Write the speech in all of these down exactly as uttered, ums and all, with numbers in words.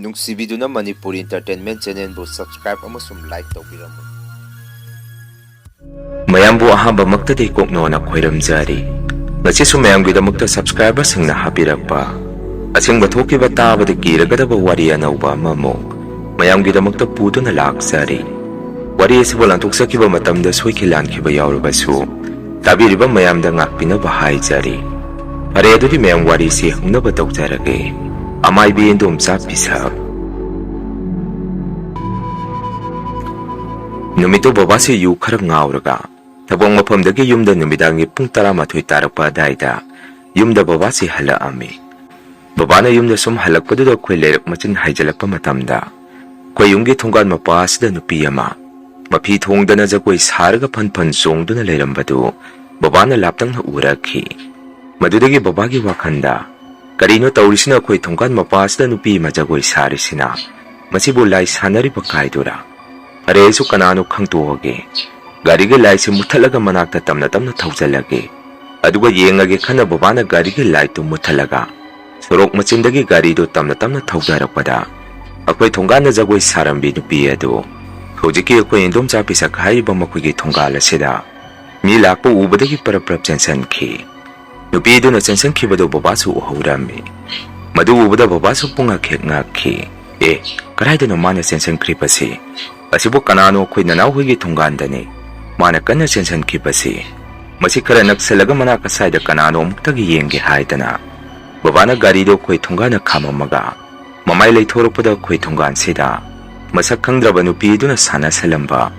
ꯅꯨꯡꯁꯤꯕꯤꯗꯨꯅ Manipur Entertainment Channelꯕꯨ subscribe ꯑꯃꯁꯨꯡ like ꯇꯧꯕꯤꯔꯝꯃꯨ꯫ ꯃꯌꯥꯝꯕꯨ ꯑꯍꯥꯟꯕꯃꯛꯇꯗꯤ ꯀꯣꯛꯅꯣꯅ ꯈꯣꯏꯔꯝꯖꯔꯤ꯫ ꯉꯁꯤꯁꯨ ꯃꯌꯥꯝꯒꯤꯗꯃꯛꯇ subscriberꯁꯤꯡꯅ ꯍꯥꯞꯄꯤꯔꯛꯄ ꯑꯁꯦꯡꯕ ꯊꯣꯛꯈꯤꯕ ꯇꯥꯕꯗ ꯀꯤꯔꯒꯗꯕ ꯋꯥꯔꯤ ꯑꯅꯧꯕ ꯑꯃꯃꯨꯛ ꯃꯌꯥꯝꯒꯤꯗꯃꯛꯇ ꯄꯨꯗꯨꯅ ꯂꯥꯛꯆꯔꯤ꯫ ꯋꯥꯔꯤ ꯑꯁꯤꯕꯨ ꯂꯥꯟꯊꯣꯛꯆꯈꯤꯕ ꯃꯇꯝꯗ ꯁꯣꯏꯈꯤ ꯂꯥꯟꯈꯤꯕ ꯌꯥꯎꯔꯕꯁꯨ ꯇꯥꯕꯤꯔꯤꯕ ꯃꯌꯥꯝꯗ ꯉꯥꯛꯄꯤꯅꯕ ꯍꯥꯏꯖꯔꯤ꯫ ꯐꯔꯦ, ꯑꯗꯨꯗꯤ ꯃꯌꯥꯝ ꯋꯥꯔꯤꯁꯤ ꯍꯧꯅꯕ ꯇꯧꯖꯔꯒꯦ꯫ ꯑꯃꯥꯏꯕꯤ ꯏꯟꯗꯣꯝꯆꯥ ꯄꯤꯁꯛ꯫ ꯅꯨꯃꯤꯠꯇꯨ ꯕꯕꯥꯁꯤ ꯌꯨ ꯈꯔ ꯉꯥꯎꯔꯒ ꯊꯕꯛ ꯃꯐꯝꯗꯒꯤ ꯌꯨꯝꯗ ꯅꯨꯃꯤꯗꯥꯡꯒꯤ ꯄꯨꯡ ꯇꯔꯥꯃꯥꯊꯣꯏ ꯇꯥꯔꯛꯄ ꯑꯗꯥꯏꯗ ꯌꯨꯝꯗ ꯕꯕꯥꯁꯤ ꯍꯜꯂꯛꯑꯝꯃꯤ꯫ ꯕꯕꯥꯅ ꯌꯨꯝꯗ ꯁꯨꯝ ꯍꯜꯂꯛꯄꯗꯨꯗ ꯑꯩꯈꯣꯏ ꯂꯩꯔꯛ ꯃꯆꯤꯟ ꯍꯥꯏꯖꯤꯜꯂꯛꯄ ꯃꯇꯝꯗ ꯑꯩꯈꯣꯏ ꯌꯨꯝꯒꯤ ꯊꯣꯡꯒꯥꯟ ꯃꯄꯥ ꯑꯁꯤꯗ ꯅꯨꯄꯤ ꯑꯃ ꯃꯐꯤ ꯊꯣꯡꯗꯅ ꯖꯒꯣꯏ ꯁꯥꯔꯒ ꯐꯟ ꯐꯟ ꯆꯣꯡꯗꯨꯅ ꯂꯩꯔꯝꯕꯗꯨ ꯕꯕꯥꯅ ꯂꯥꯞꯇꯛꯅ ꯎꯔꯛꯈꯤ꯫ ꯃꯗꯨꯗꯒꯤ ꯕꯕꯥꯒꯤ ꯋꯥꯈꯜꯗ, "ꯀꯔꯤꯅꯣ ꯇꯧꯔꯤꯁꯤꯅ? ꯑꯩꯈꯣꯏ ꯊꯣꯡꯒꯥꯟ ꯃꯄꯥ ꯑꯁꯤꯗ ꯅꯨꯄꯤ ꯑꯃ ꯖꯒꯣꯏ ꯁꯥꯔꯤꯁꯤꯅ? ꯃꯁꯤꯕꯨ ꯂꯥꯏ ꯁꯥꯟꯅꯔꯤꯕ ꯀꯥꯏꯗꯨꯔꯥ? ꯐꯔꯦ, ꯑꯩꯁꯨ ꯀꯅꯥꯅꯣ ꯈꯪꯇꯣꯛꯑꯒꯦ꯫ ꯒꯥꯔꯤꯒꯤ ꯂꯥꯏꯠꯁꯤ ꯃꯨꯠꯊꯠꯂꯒ ꯃꯅꯥꯛꯇ ꯇꯞꯅ ꯇꯞꯅ ꯊꯧꯖꯜꯂꯒꯦ꯫ ꯑꯗꯨꯒ ꯌꯦꯡꯉꯒꯦ" ꯈꯟꯅ ꯕꯕꯥꯅ ꯒꯥꯔꯤꯒꯤ ꯂꯥꯏꯠꯇꯨ ꯃꯨꯠꯊꯠꯂꯒ ꯁꯣꯔꯣꯛ ꯃꯆꯤꯟꯗꯒꯤ ꯒꯥꯔꯤꯗꯨ ꯇꯞꯅ ꯇꯞꯅ ꯊꯧꯗꯔꯛꯄꯗ ꯑꯩꯈꯣꯏ ꯊꯣꯡꯒꯥꯟꯗ ꯖꯒꯣꯏ ꯁꯥꯔꯝꯕꯤ ꯅꯨꯄꯤ ꯑꯗꯨ ꯍꯧꯖꯤꯛꯀꯤ ꯑꯩꯈꯣꯏ ꯏꯟꯗꯣꯝꯆꯥ ꯄꯤꯁꯛ ꯍꯥꯏꯔꯤꯕ ꯃꯈꯣꯏꯒꯤ ꯊꯣꯡꯒꯥꯜ ꯑꯁꯤꯗ ꯃꯤ ꯂꯥꯛꯄ ꯎꯕꯗꯒꯤ ꯄꯔꯞ ꯄꯔꯞ ꯆꯦꯟꯁꯤꯟꯈꯤ꯫ ꯅꯨꯄꯤꯗꯨꯅ ꯆꯦꯟꯁꯤꯟꯈꯤꯕꯗꯨ ꯕꯕꯥꯁꯨ ꯎꯍꯧꯔꯝꯃꯤ꯫ ꯃꯗꯨ ꯎꯕꯗ ꯕꯕꯥꯁꯨ ꯄꯨꯡꯉꯛ ꯍꯦꯛ ꯉꯛꯈꯤ꯫ "ꯑꯦ, ꯀꯗꯥꯏꯗꯅꯣ ꯃꯥꯅ ꯆꯦꯟꯁꯤꯟꯈ꯭ꯔꯤꯕꯁꯤ? ꯑꯁꯤꯕꯨ ꯀꯅꯥꯅꯣ? ꯑꯩꯈꯣꯏ ꯅꯅꯥꯎ ꯍꯣꯏꯒꯤ ꯊꯣꯡꯒꯥꯟꯗꯅꯤ ꯃꯥꯅ ꯀꯟꯅ ꯆꯦꯟꯁꯤꯟꯈꯤꯕꯁꯤ꯫ ꯃꯁꯤ ꯈꯔ ꯅꯛꯁꯜꯂꯒ ꯃꯅꯥꯛ ꯑꯁꯥꯏꯗ ꯀꯅꯥꯅꯣ ꯑꯃꯨꯛꯇꯒ ꯌꯦꯡꯒꯦ" ꯍꯥꯏꯗꯅ ꯕꯕꯥꯅ ꯒꯥꯔꯤꯗꯨ ꯑꯩꯈꯣꯏ ꯊꯣꯡꯒꯥꯟꯗ ꯈꯥꯝꯃꯝꯃꯒ ꯃꯃꯥꯏ ꯂꯩꯊꯣꯔꯛꯄꯗ ꯑꯩꯈꯣꯏ ꯊꯣꯡꯒꯥꯟꯁꯤꯗ ꯃꯁꯛ ꯈꯪꯗ꯭ꯔꯕ ꯅꯨꯄꯤꯗꯨꯅ ꯁꯥꯟꯅꯁꯜꯂꯝꯕ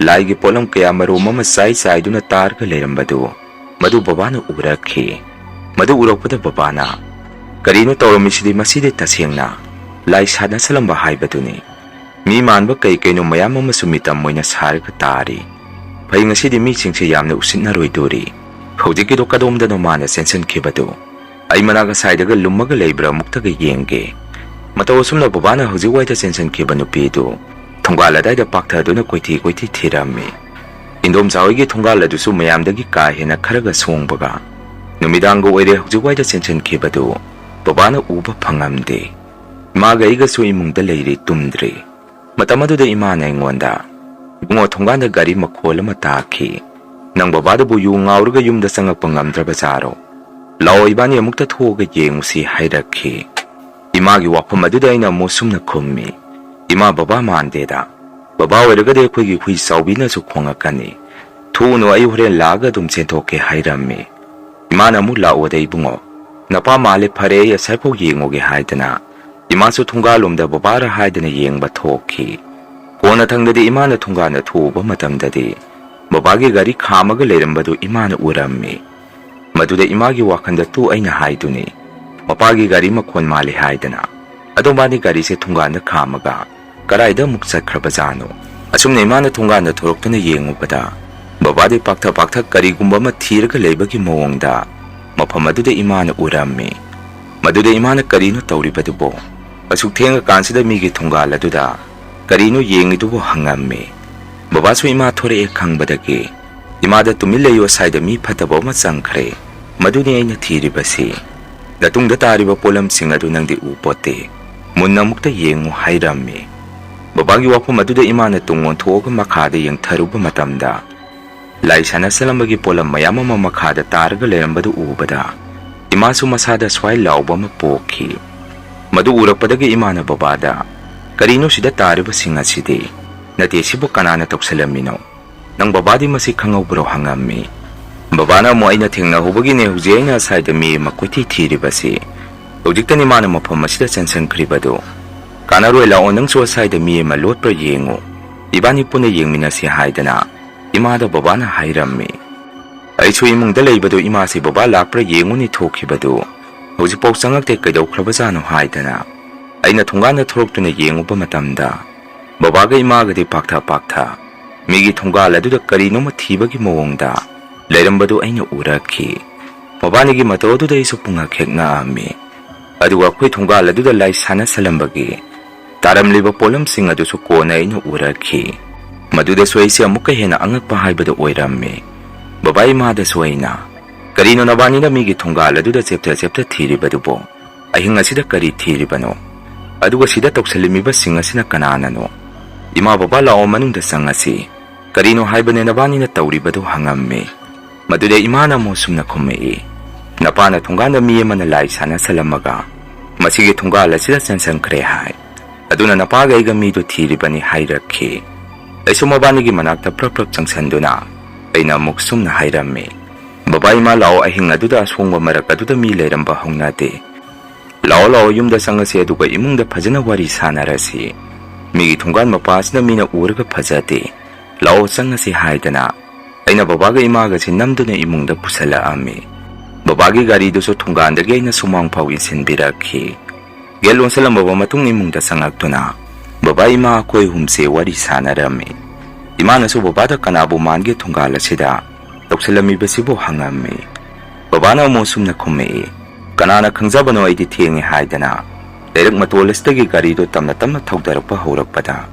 ꯂꯥꯏꯒꯤ ꯄꯣꯠꯂꯝ ꯀꯌꯥ ꯃꯔꯨꯝ ꯑꯃ ꯆꯥꯏ ꯆꯥꯏꯗꯨꯅ ꯇꯥꯔꯒ ꯂꯩꯔꯝꯕꯗꯨ ꯃꯗꯨ ꯕꯕꯥꯅ ꯎꯔꯛꯈꯤ꯫ ꯃꯗꯨ ꯎꯔꯛꯄꯗ ꯕꯕꯥꯅ, "ꯀꯔꯤꯅꯣ ꯇꯧꯔꯝꯃꯤꯁꯤꯗꯤ? ꯃꯁꯤꯗꯤ ꯇꯁꯦꯡꯅ ꯂꯥꯏ ꯁꯥꯟꯅꯁꯜꯂꯝꯕ ꯍꯥꯏꯕꯗꯨꯅꯤ꯫ ꯃꯤ ꯃꯥꯟꯕ ꯀꯩ ꯀꯩꯅꯣ ꯃꯌꯥꯝ ꯑꯃꯁꯨ ꯃꯤꯇꯝ ꯑꯣꯏꯅ ꯁꯥꯔꯒ ꯇꯥꯔꯤ꯫ ꯐꯩ, ꯉꯁꯤꯗꯤ ꯃꯤꯁꯤꯡꯁꯦ ꯌꯥꯝꯅ ꯎꯁꯤꯠꯅꯔꯣꯏꯗꯣꯔꯤ꯫ ꯍꯧꯖꯤꯛꯀꯤꯗꯣ ꯀꯗꯣꯝꯗꯅꯣ ꯃꯥꯅ ꯆꯦꯟꯁꯤꯟꯈꯤꯕꯗꯨ? ꯑꯩ ꯃꯅꯥꯛ ꯑꯁꯥꯏꯗꯒ ꯂꯨꯝꯃꯒ ꯂꯩꯕ꯭ꯔꯥ ꯑꯃꯨꯛꯇꯒ ꯌꯦꯡꯒꯦ"꯫ ꯃꯇꯧ ꯑꯁꯨꯝꯅ ꯕꯕꯥꯅ ꯍꯧꯖꯤꯛ ꯋꯥꯏꯗ ꯆꯦꯟꯁꯤꯟꯈꯤꯕ ꯅꯨꯄꯤꯗꯨ ꯊꯣꯡꯒꯥꯜ ꯑꯗꯥꯏꯗ ꯄꯥꯛꯊꯗꯨꯅ ꯀꯣꯏꯊꯤ ꯀꯣꯏꯊꯤ ꯊꯤꯔꯝꯃꯤ꯫ ꯏꯟꯗꯣꯝꯆꯥ ꯍꯣꯏꯒꯤ ꯊꯣꯡꯒꯥꯜ ꯑꯗꯨꯁꯨ ꯃꯌꯥꯝꯗꯒꯤ ꯀꯥ ꯍꯦꯟꯅ ꯈꯔꯒ ꯁꯣꯡꯕꯒ ꯅꯨꯃꯤꯗꯥꯡꯒ ꯑꯣꯏꯔꯦ ꯍꯧꯖꯤꯛ ꯋꯥꯏꯗ ꯆꯦꯟꯁꯤꯟꯈꯤꯕꯗꯨ ꯕꯕꯥꯅ ꯎꯕ ꯐꯪꯉꯝꯗꯦ꯫ ꯏꯃꯥꯒ ꯑꯩꯒꯁꯨ ꯏꯃꯨꯡꯗ ꯂꯩꯔꯤ, ꯇꯨꯝꯗ꯭ꯔꯤ꯫ ꯃꯇꯝ ꯑꯗꯨꯗ ꯏꯃꯥꯅ ꯑꯩꯉꯣꯟꯗ, "ꯏꯕꯨꯡꯉꯣ, ꯊꯣꯡꯒꯥꯟꯗ ꯒꯥꯔꯤ ꯃꯈꯣꯜ ꯑꯃ ꯇꯥꯈꯤ꯫ ꯅꯪ ꯕꯕꯥꯗꯨꯕꯨ ꯌꯨ ꯉꯥꯎꯔꯒ ꯌꯨꯝꯗ ꯆꯪꯉꯛꯄ ꯉꯝꯗ꯭ꯔꯕꯖꯥꯔꯣ? ꯂꯥꯛꯑꯣ, ꯏꯕꯥꯅꯤ ꯑꯃꯨꯛꯇ ꯊꯣꯛꯑꯒ ꯌꯦꯡꯉꯨꯁꯤ" ꯍꯥꯏꯔꯛꯈꯤ꯫ ꯏꯃꯥꯒꯤ ꯋꯥꯐꯝ ꯑꯗꯨꯗ ꯑꯩꯅ ꯑꯃꯨꯛ ꯁꯨꯝꯅ ꯈꯨꯝꯃꯤ, "ꯏꯃꯥ, ꯕꯕꯥ ꯃꯥꯟꯗꯦꯗ꯫ ꯕꯕꯥ ꯑꯣꯏꯔꯒꯗꯤ ꯑꯩꯈꯣꯏꯒꯤ ꯍꯨꯏ ꯆꯥꯎꯕꯤꯅꯁꯨ ꯈꯣꯡꯉꯛꯀꯅꯤ꯫ ꯊꯣꯛꯎꯅꯨ, ꯑꯩ ꯍꯣꯔꯦꯟ ꯂꯥꯛꯑꯒ ꯑꯗꯨꯝ ꯆꯦꯟꯊꯣꯛꯀꯦ" ꯍꯥꯏꯔꯝꯃꯤ꯫ ꯏꯃꯥꯅ ꯑꯃꯨꯛ, "ꯂꯥꯛꯑꯣꯗ ꯏꯕꯨꯡꯉꯣ, ꯅꯄꯥ ꯃꯥꯜꯂꯦ, ꯐꯔꯦ, ꯑꯩ ꯑꯁꯥꯏꯐꯥꯎ ꯌꯦꯡꯉꯨꯒꯦ" ꯍꯥꯏꯗꯅ ꯏꯃꯥꯁꯨ ꯊꯣꯡꯒꯥꯜꯂꯣꯝꯗ ꯕꯕꯥꯔ ꯍꯥꯏꯗꯅ ꯌꯦꯡꯕ ꯊꯣꯛꯈꯤ꯫ ꯀꯣꯟꯅꯊꯪꯗꯗꯤ ꯏꯃꯥꯅ ꯊꯣꯡꯒꯥꯟꯗ ꯊꯣꯛꯎꯕ ꯃꯇꯝꯗꯗꯤ ꯕꯕꯥꯒꯤ ꯒꯥꯔꯤ ꯈꯥꯝꯃꯒ ꯂꯩꯔꯝꯕꯗꯨ ꯏꯃꯥꯅ ꯎꯔꯝꯃꯤ꯫ ꯃꯗꯨꯗ ꯏꯃꯥꯒꯤ ꯋꯥꯈꯜꯗ ꯇꯨ ꯑꯩꯅ ꯍꯥꯏꯗꯨꯅꯤ, ꯃꯄꯥꯒꯤ ꯒꯥꯔꯤ ꯃꯈꯣꯟ ꯃꯥꯜꯂꯤ ꯍꯥꯏꯗꯅ꯫ ꯑꯗꯣ ꯃꯥꯗꯤ ꯒꯥꯔꯤꯁꯦ ꯊꯣꯡꯒꯥꯟꯗ ꯈꯥꯝꯃꯒ ꯀꯗꯥꯏꯗ ꯑꯃꯨꯛ ꯆꯠꯈ꯭ꯔꯕꯖꯥꯠꯅꯣ? ꯑꯁꯨꯝꯅ ꯏꯃꯥꯅ ꯊꯣꯡꯒꯥꯟꯗ ꯊꯣꯔꯛꯇꯨꯅ ꯌꯦꯡꯉꯨꯕꯗ, ꯕꯕꯥꯗꯤ ꯄꯥꯛꯊ ꯄꯥꯛꯊ ꯀꯔꯤꯒꯨꯝꯕ ꯑꯃ ꯊꯤꯔꯒ ꯂꯩꯕꯒꯤ ꯃꯑꯣꯡꯗ ꯃꯐꯝ ꯑꯗꯨꯗ ꯏꯃꯥꯅ ꯎꯔꯝꯃꯤ꯫ ꯃꯗꯨꯗ ꯏꯃꯥꯅ "ꯀꯔꯤꯅꯣ ꯇꯧꯔꯤꯕꯗꯨꯕꯣ? ꯑꯁꯨꯛ ꯊꯦꯡꯉꯀꯥꯟꯁꯤꯗ ꯃꯤꯒꯤ ꯊꯣꯡꯒꯥꯜ ꯑꯗꯨꯗ ꯀꯔꯤꯅꯣ ꯌꯦꯡꯉꯤꯗꯨꯕꯨ?" ꯍꯪꯉꯝꯃꯤ꯫ ꯕꯕꯥꯁꯨ ꯏꯃꯥ ꯊꯣꯔꯛꯑꯦ ꯈꯪꯕꯗꯒꯤ, "ꯏꯃꯥꯗ ꯇꯨꯃꯤꯟ ꯂꯩꯌꯨ, ꯑꯁꯥꯏꯗ ꯃꯤ ꯐꯠꯇꯕ ꯑꯃ ꯆꯪꯈ꯭ꯔꯦ꯫ ꯃꯗꯨꯅꯤ ꯑꯩꯅ ꯊꯤꯔꯤꯕꯁꯤ꯫ ꯅꯇꯨꯡꯗ ꯇꯥꯔꯤꯕ ꯄꯣꯠꯂꯝꯁꯤꯡ ꯑꯗꯨ ꯅꯪꯗꯤ ꯎ ꯄꯣꯠꯇꯦ꯫ ꯃꯨꯟꯅ ꯑꯃꯨꯛꯇ ꯌꯦꯡꯉꯨ" ꯍꯥꯏꯔꯝꯃꯤ꯫ ꯕꯕꯥꯒꯤ ꯋꯥꯐꯝ ꯑꯗꯨꯗ ꯏꯃꯥꯅ ꯇꯨꯡ ꯑꯣꯟꯊꯣꯛꯑꯒ ꯃꯈꯥꯗ ꯌꯦꯡꯊꯔꯨꯕ ꯃꯇꯝꯗ, ꯂꯥꯏ ꯁꯥꯟꯅꯁꯜꯂꯝꯕꯒꯤ ꯄꯣꯠꯂꯝ ꯃꯌꯥꯝ ꯑꯃ ꯃꯈꯥꯗ ꯇꯥꯔꯒ ꯂꯩꯔꯝꯕꯗꯨ ꯎꯕꯗ, ꯏꯃꯥꯁꯨ ꯃꯁꯥꯗ ꯁ꯭ꯋꯥꯏ ꯂꯥꯎꯕ ꯑꯃ ꯄꯣꯛꯈꯤ꯫ ꯃꯗꯨ ꯎꯔꯛꯄꯗꯒꯤ ꯏꯃꯥꯅ ꯕꯕꯥꯗ, "ꯀꯔꯤꯅꯣ ꯁꯤꯗ ꯇꯥꯔꯤꯕꯁꯤꯡ ꯑꯁꯤꯗꯤ? ꯅꯠꯇꯦ, ꯁꯤꯕꯨ ꯀꯅꯥꯅ ꯇꯧꯁꯜꯂꯝꯃꯤꯅꯣ? ꯅꯪ ꯕꯕꯥꯗꯤ ꯃꯁꯤ ꯈꯪꯍꯧꯕ꯭ꯔꯣ?" ꯍꯪꯉꯝꯃꯤ꯫ ꯕꯕꯥꯅ ꯑꯃꯨꯛ, "ꯑꯩꯅ ꯊꯦꯡꯅꯍꯧꯕꯒꯤꯅꯦ ꯍꯧꯖꯤꯛ ꯑꯩꯅ ꯑꯁꯥꯏꯗ ꯃꯤ ꯑꯃ ꯀꯣꯏꯊꯤ ꯊꯤꯔꯤꯕꯁꯤ꯫ ꯍꯧꯖꯤꯛꯇꯅꯤ ꯃꯥꯅ ꯃꯐꯝ ꯑꯁꯤꯗ ꯆꯦꯟꯁꯤꯟꯈ꯭ꯔꯤꯕꯗꯨ꯫ ꯀꯥꯟꯅꯔꯣꯏ, ꯂꯥꯛꯑꯣ, ꯅꯪꯁꯨ ꯑꯁꯥꯏꯗ ꯃꯤ ꯑꯃ ꯂꯣꯠꯄ꯭ꯔꯥ ꯌꯦꯡꯉꯨ꯫ ꯏꯕꯥꯅꯤ ꯄꯨꯟꯅ ꯌꯦꯡꯃꯤꯟꯅꯁꯤ" ꯍꯥꯏꯗꯅ ꯏꯃꯥꯗ ꯕꯕꯥꯅ ꯍꯥꯏꯔꯝꯃꯤ꯫ ꯑꯩꯁꯨ ꯏꯃꯨꯡꯗ ꯂꯩꯕꯗꯨ ꯏꯃꯥꯁꯤ ꯕꯕꯥ ꯂꯥꯛꯄ꯭ꯔꯥ ꯌꯦꯡꯉꯨꯅꯤ ꯊꯣꯛꯈꯤꯕꯗꯨ꯫ ꯍꯧꯖꯤꯛꯐꯥꯎ ꯆꯪꯉꯛꯇꯦ, ꯀꯩꯗꯧꯈ꯭ꯔꯕꯖꯥꯠꯅꯣ ꯍꯥꯏꯗꯅ ꯑꯩꯅ ꯊꯣꯡꯒꯥꯟꯗ ꯊꯣꯔꯛꯇꯨꯅ ꯌꯦꯡꯉꯨꯕ ꯃꯇꯝꯗ, ꯕꯕꯥꯒ ꯏꯃꯥꯒꯗꯤ ꯄꯥꯛꯊ ꯄꯥꯛꯊ ꯃꯤꯒꯤ ꯊꯣꯡꯒꯥꯜ ꯑꯗꯨꯗ ꯀꯔꯤꯅꯣꯃ ꯊꯤꯕꯒꯤ ꯃꯑꯣꯡꯗ ꯂꯩꯔꯝꯕꯗꯨ ꯑꯩꯅ ꯎꯔꯛꯈꯤ꯫ ꯃꯕꯥꯅꯤꯒꯤ ꯃꯇꯧ ꯑꯗꯨꯗ ꯑꯩꯁꯨ ꯄꯨꯡꯉꯛ ꯍꯦꯛ ꯉꯛꯑꯝꯃꯤ꯫ ꯑꯗꯨꯒ ꯑꯩꯈꯣꯏ ꯊꯣꯡꯒꯥꯜ ꯑꯗꯨꯗ ꯂꯥꯏ ꯁꯥꯟꯅꯁꯜꯂꯝꯕꯒꯤ ꯇꯥꯔꯝꯂꯤꯕ ꯄꯣꯠꯂꯝꯁꯤꯡ ꯑꯗꯨꯁꯨ ꯀꯣꯟꯅ ꯑꯩꯅ ꯎꯔꯛꯈꯤ꯫ ꯃꯗꯨꯗꯁꯨ ꯑꯩꯁꯦ ꯑꯃꯨꯛꯀ ꯍꯦꯟꯅ ꯑꯉꯛꯄ ꯍꯥꯏꯕꯗꯨ ꯑꯣꯏꯔꯝꯃꯤ꯫ ꯕꯕꯥ ꯏꯃꯥꯗꯁꯨ ꯑꯩꯅ, "ꯀꯔꯤꯅꯣ ꯅꯕꯥꯅꯤꯅ ꯃꯤꯒꯤ ꯊꯣꯡꯒꯥꯜ ꯑꯗꯨꯗ ꯆꯦꯞꯇ ꯆꯦꯞꯇ ꯊꯤꯔꯤꯕꯗꯨꯕꯣ? ꯑꯍꯤꯡ ꯑꯁꯤꯗ ꯀꯔꯤ ꯊꯤꯔꯤꯕꯅꯣ?" ꯑꯗꯨꯒ ꯁꯤꯗ ꯇꯧꯁꯜꯂꯝꯃꯤꯕꯁꯤꯡ ꯑꯁꯤꯅ ꯀꯅꯥꯅꯅꯣ? ꯏꯃꯥ, ꯕꯕꯥ, ꯂꯥꯛꯑꯣ, ꯃꯅꯨꯡꯗ ꯆꯪꯉꯁꯤ꯫ ꯀꯔꯤꯅꯣ ꯍꯥꯏꯕꯅꯦ ꯅꯕꯥꯅꯤꯅ ꯇꯧꯔꯤꯕꯗꯨ?" ꯍꯪꯉꯝꯃꯤ꯫ ꯃꯗꯨꯗ ꯏꯃꯥꯅ ꯑꯃꯨꯛ ꯑꯁꯨꯝꯅ ꯈꯨꯝꯃꯛꯏ, "ꯅꯄꯥꯅ ꯊꯣꯡꯒꯥꯟꯗ ꯃꯤ ꯑꯃꯅ ꯂꯥꯏ ꯁꯥꯟꯅꯁꯜꯂꯝꯃꯒ ꯃꯁꯤꯒꯤ ꯊꯣꯡꯒꯥꯜ ꯑꯁꯤꯗ ꯆꯦꯟꯁꯟꯈ꯭ꯔꯦ ꯍꯥꯏ꯫ ꯑꯗꯨꯅ ꯅꯄꯥꯒ ꯑꯩꯒ ꯃꯤꯗꯨ ꯊꯤꯔꯤꯕꯅꯤ" ꯍꯥꯏꯔꯛꯈꯤ꯫ ꯑꯩꯁꯨ ꯃꯕꯥꯅꯤꯒꯤ ꯃꯅꯥꯛꯇ ꯄ꯭ꯔꯞ ꯄ꯭ꯔꯞ ꯆꯪꯁꯟꯗꯨꯅ ꯑꯩꯅ ꯑꯃꯨꯛ ꯁꯨꯝꯅ ꯍꯥꯏꯔꯝꯃꯤ, "ꯕꯕꯥ, ꯏꯃꯥ, ꯂꯥꯛꯑꯣ, ꯑꯍꯤꯡ ꯑꯗꯨꯗ ꯑꯁꯣꯡꯕ ꯃꯔꯛ ꯑꯗꯨꯗ ꯃꯤ ꯂꯩꯔꯝꯕ ꯍꯧꯅꯗꯦ꯫ ꯂꯥꯛꯑꯣ, ꯂꯥꯛꯑꯣ, ꯌꯨꯝꯗ ꯆꯪꯉꯁꯤ, ꯑꯗꯨꯒ ꯏꯃꯨꯡꯗ ꯐꯖꯅ ꯋꯥꯔꯤ ꯁꯥꯟꯅꯔꯁꯤ꯫ ꯃꯤꯒꯤ ꯊꯣꯡꯒꯥꯟ ꯃꯄꯥ ꯑꯁꯤꯗ ꯃꯤꯅ ꯎꯔꯒ ꯐꯖꯗꯦ꯫ ꯂꯥꯛꯑꯣ, ꯆꯪꯉꯁꯤ" ꯍꯥꯏꯗꯅ ꯑꯩꯅ ꯕꯕꯥꯒ ꯏꯃꯥꯒꯁꯤ ꯅꯝꯗꯨꯅ ꯏꯃꯨꯡꯗ ꯄꯨꯁꯜꯂꯛꯑꯝꯃꯤ꯫ ꯕꯕꯥꯒꯤ ꯒꯥꯔꯤꯗꯨꯁꯨ ꯊꯣꯡꯒꯥꯟꯗꯒꯤ ꯑꯩꯅ ꯁꯨꯃꯥꯡ ꯐꯥꯎ ꯏꯟꯁꯤꯟꯕꯤꯔꯛꯈꯤ꯫ ꯒꯦꯠ ꯂꯣꯟꯁꯤꯜꯂꯝꯃꯕ ꯃꯇꯨꯡ ꯏꯃꯨꯡꯗ ꯆꯪꯉꯛꯇꯨꯅ ꯕꯕꯥ, ꯏꯃꯥ ꯑꯩꯈꯣꯏ ꯑꯍꯨꯝꯁꯦ ꯋꯥꯔꯤ ꯁꯥꯟꯅꯔꯝꯃꯤ꯫ ꯏꯃꯥꯅꯁꯨ ꯕꯕꯥꯗ ꯀꯅꯥꯕꯨ ꯃꯥꯟꯒꯦ ꯊꯣꯡꯒꯥꯜ ꯑꯁꯤꯗ ꯇꯧꯁꯜꯂꯝꯃꯤꯕꯁꯤꯕꯨ ꯍꯪꯉꯝꯃꯤ꯫ ꯕꯕꯥꯅ ꯑꯃꯨꯛ ꯑꯁꯨꯝꯅ ꯈꯨꯝꯃꯛꯏ, "ꯀꯅꯥꯅ ꯈꯪꯖꯕꯅꯣ, ꯑꯩꯗꯤ ꯊꯦꯡꯉꯦ" ꯍꯥꯏꯗꯅ ꯂꯩꯔꯛ ꯃꯇꯣꯜ ꯑꯁꯤꯗꯒꯤ ꯒꯥꯔꯤꯗꯨ ꯇꯞꯅ ꯇꯞꯅ ꯊꯧꯗꯔꯛꯄ ꯍꯧꯔꯛꯄꯗ